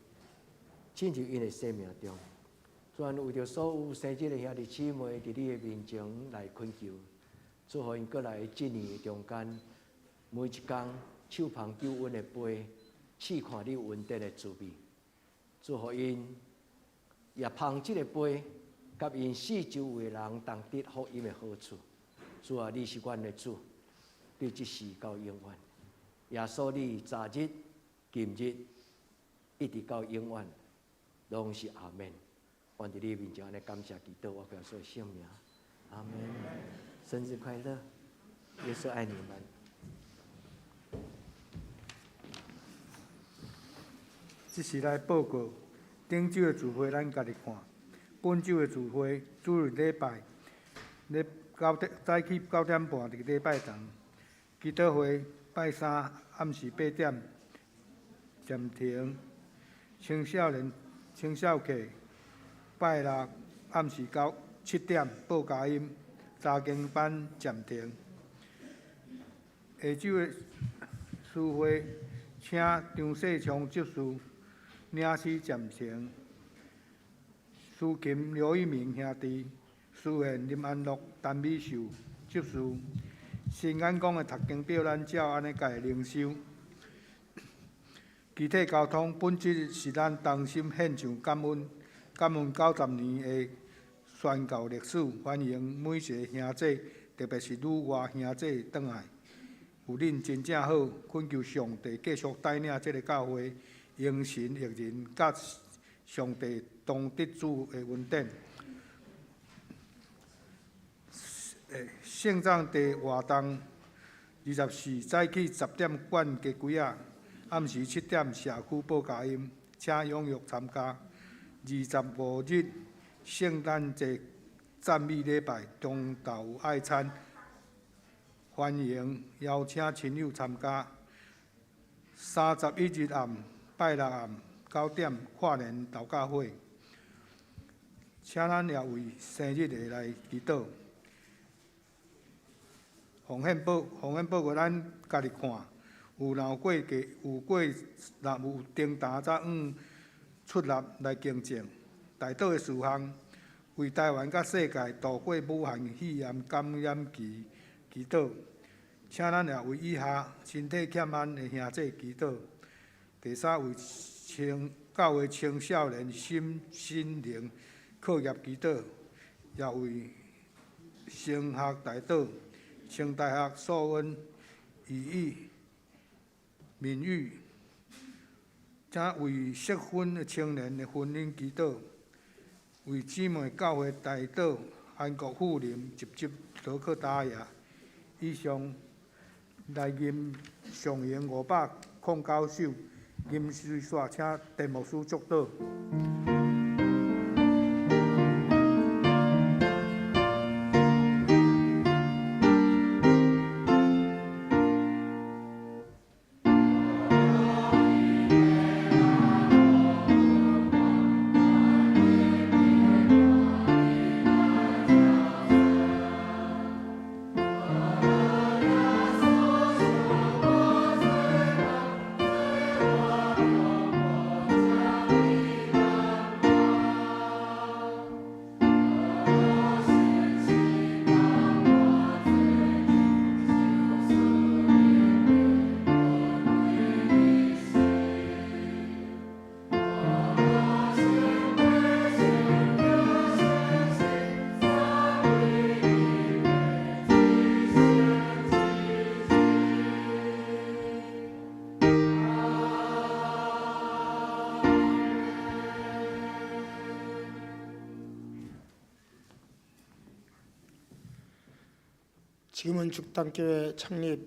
進入𪜶的生命中。主，阮為著所有生日的兄弟姊妹佇你的面前來懇求，主予𪜶閣來這年的中間，每一工手捧救恩的杯，試看你恩典的滋味。主予𪜶也捧這个杯，佮𪜶四周圍的人同得福音的好處。主啊，你是阮的主，對這世到永遠。耶穌，你昨日、今日，一直到永遠，攏是阿們。阮佇你面前按呢感謝祈禱，我耶穌聖名，阿們。生日快樂，耶穌愛你們。這是來報告，頂週的聚會咱家己看，本週的聚會主日禮拜，禮九點早起9點半佇禮拜堂，祈禱會拜三暗時8點暫停，青少年青少課拜六暗時7點報佳音，查經班暫停。下晝的司會請張世昌執事領詩暫停，司琴劉一鳴兄弟。司賢林安樂、陳美秀執事，新眼光的讀經表，咱照按呢共靈修。肢體交通本質是咱同心獻上感恩，感恩90年的宣教歷史，歡迎每一個兄弟，特別是旅外兄弟轉來。有恁真正好，懇求上帝繼續帶領這个教會，榮神益人，佮上帝同得主的恩典。聖誕節活動，24早起10點灌雞胿仔，暗時7點社區報佳音，請踴躍參加。25日聖誕節讚美禮拜，中晝有愛餐，歡迎邀請親友參加。31日暗拜六暗9點跨年禱告會，請咱也為生日的來祈禱。奉獻報告咱家己看，有若有過計，有過若有訂單才按出納來更正。代禱的事項，為台灣佮世界度過武漢肺炎感染期祈禱，請咱也為以下身體欠安的兄弟祈禱。第三，為青教會青少年心心靈課業祈禱，也為升學代禱。清大學素恩、怡玉、敏玉，請為適婚的青年的婚姻祈禱，為姊妹教會代禱，韓國富林集集德克達亞，以上來吟上行509首，吟詩煞請陳牧師祝禱。 지금은 죽당교회 창립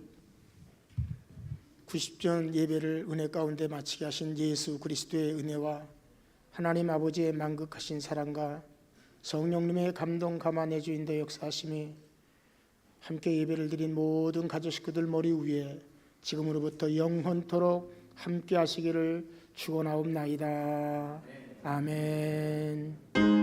90주년 예배를 은혜 가운데 마치게 하신 예수 그리스도의 은혜와 하나님 아버지의 만극하신 사랑과 성령님의 감동 감화 내주 인도 역사하심이 함께 예배를 드린 모든 가족 식구들 머리 위에 지금으로부터 영원토록 함께 하시기를 축원하옵나이다. 아멘.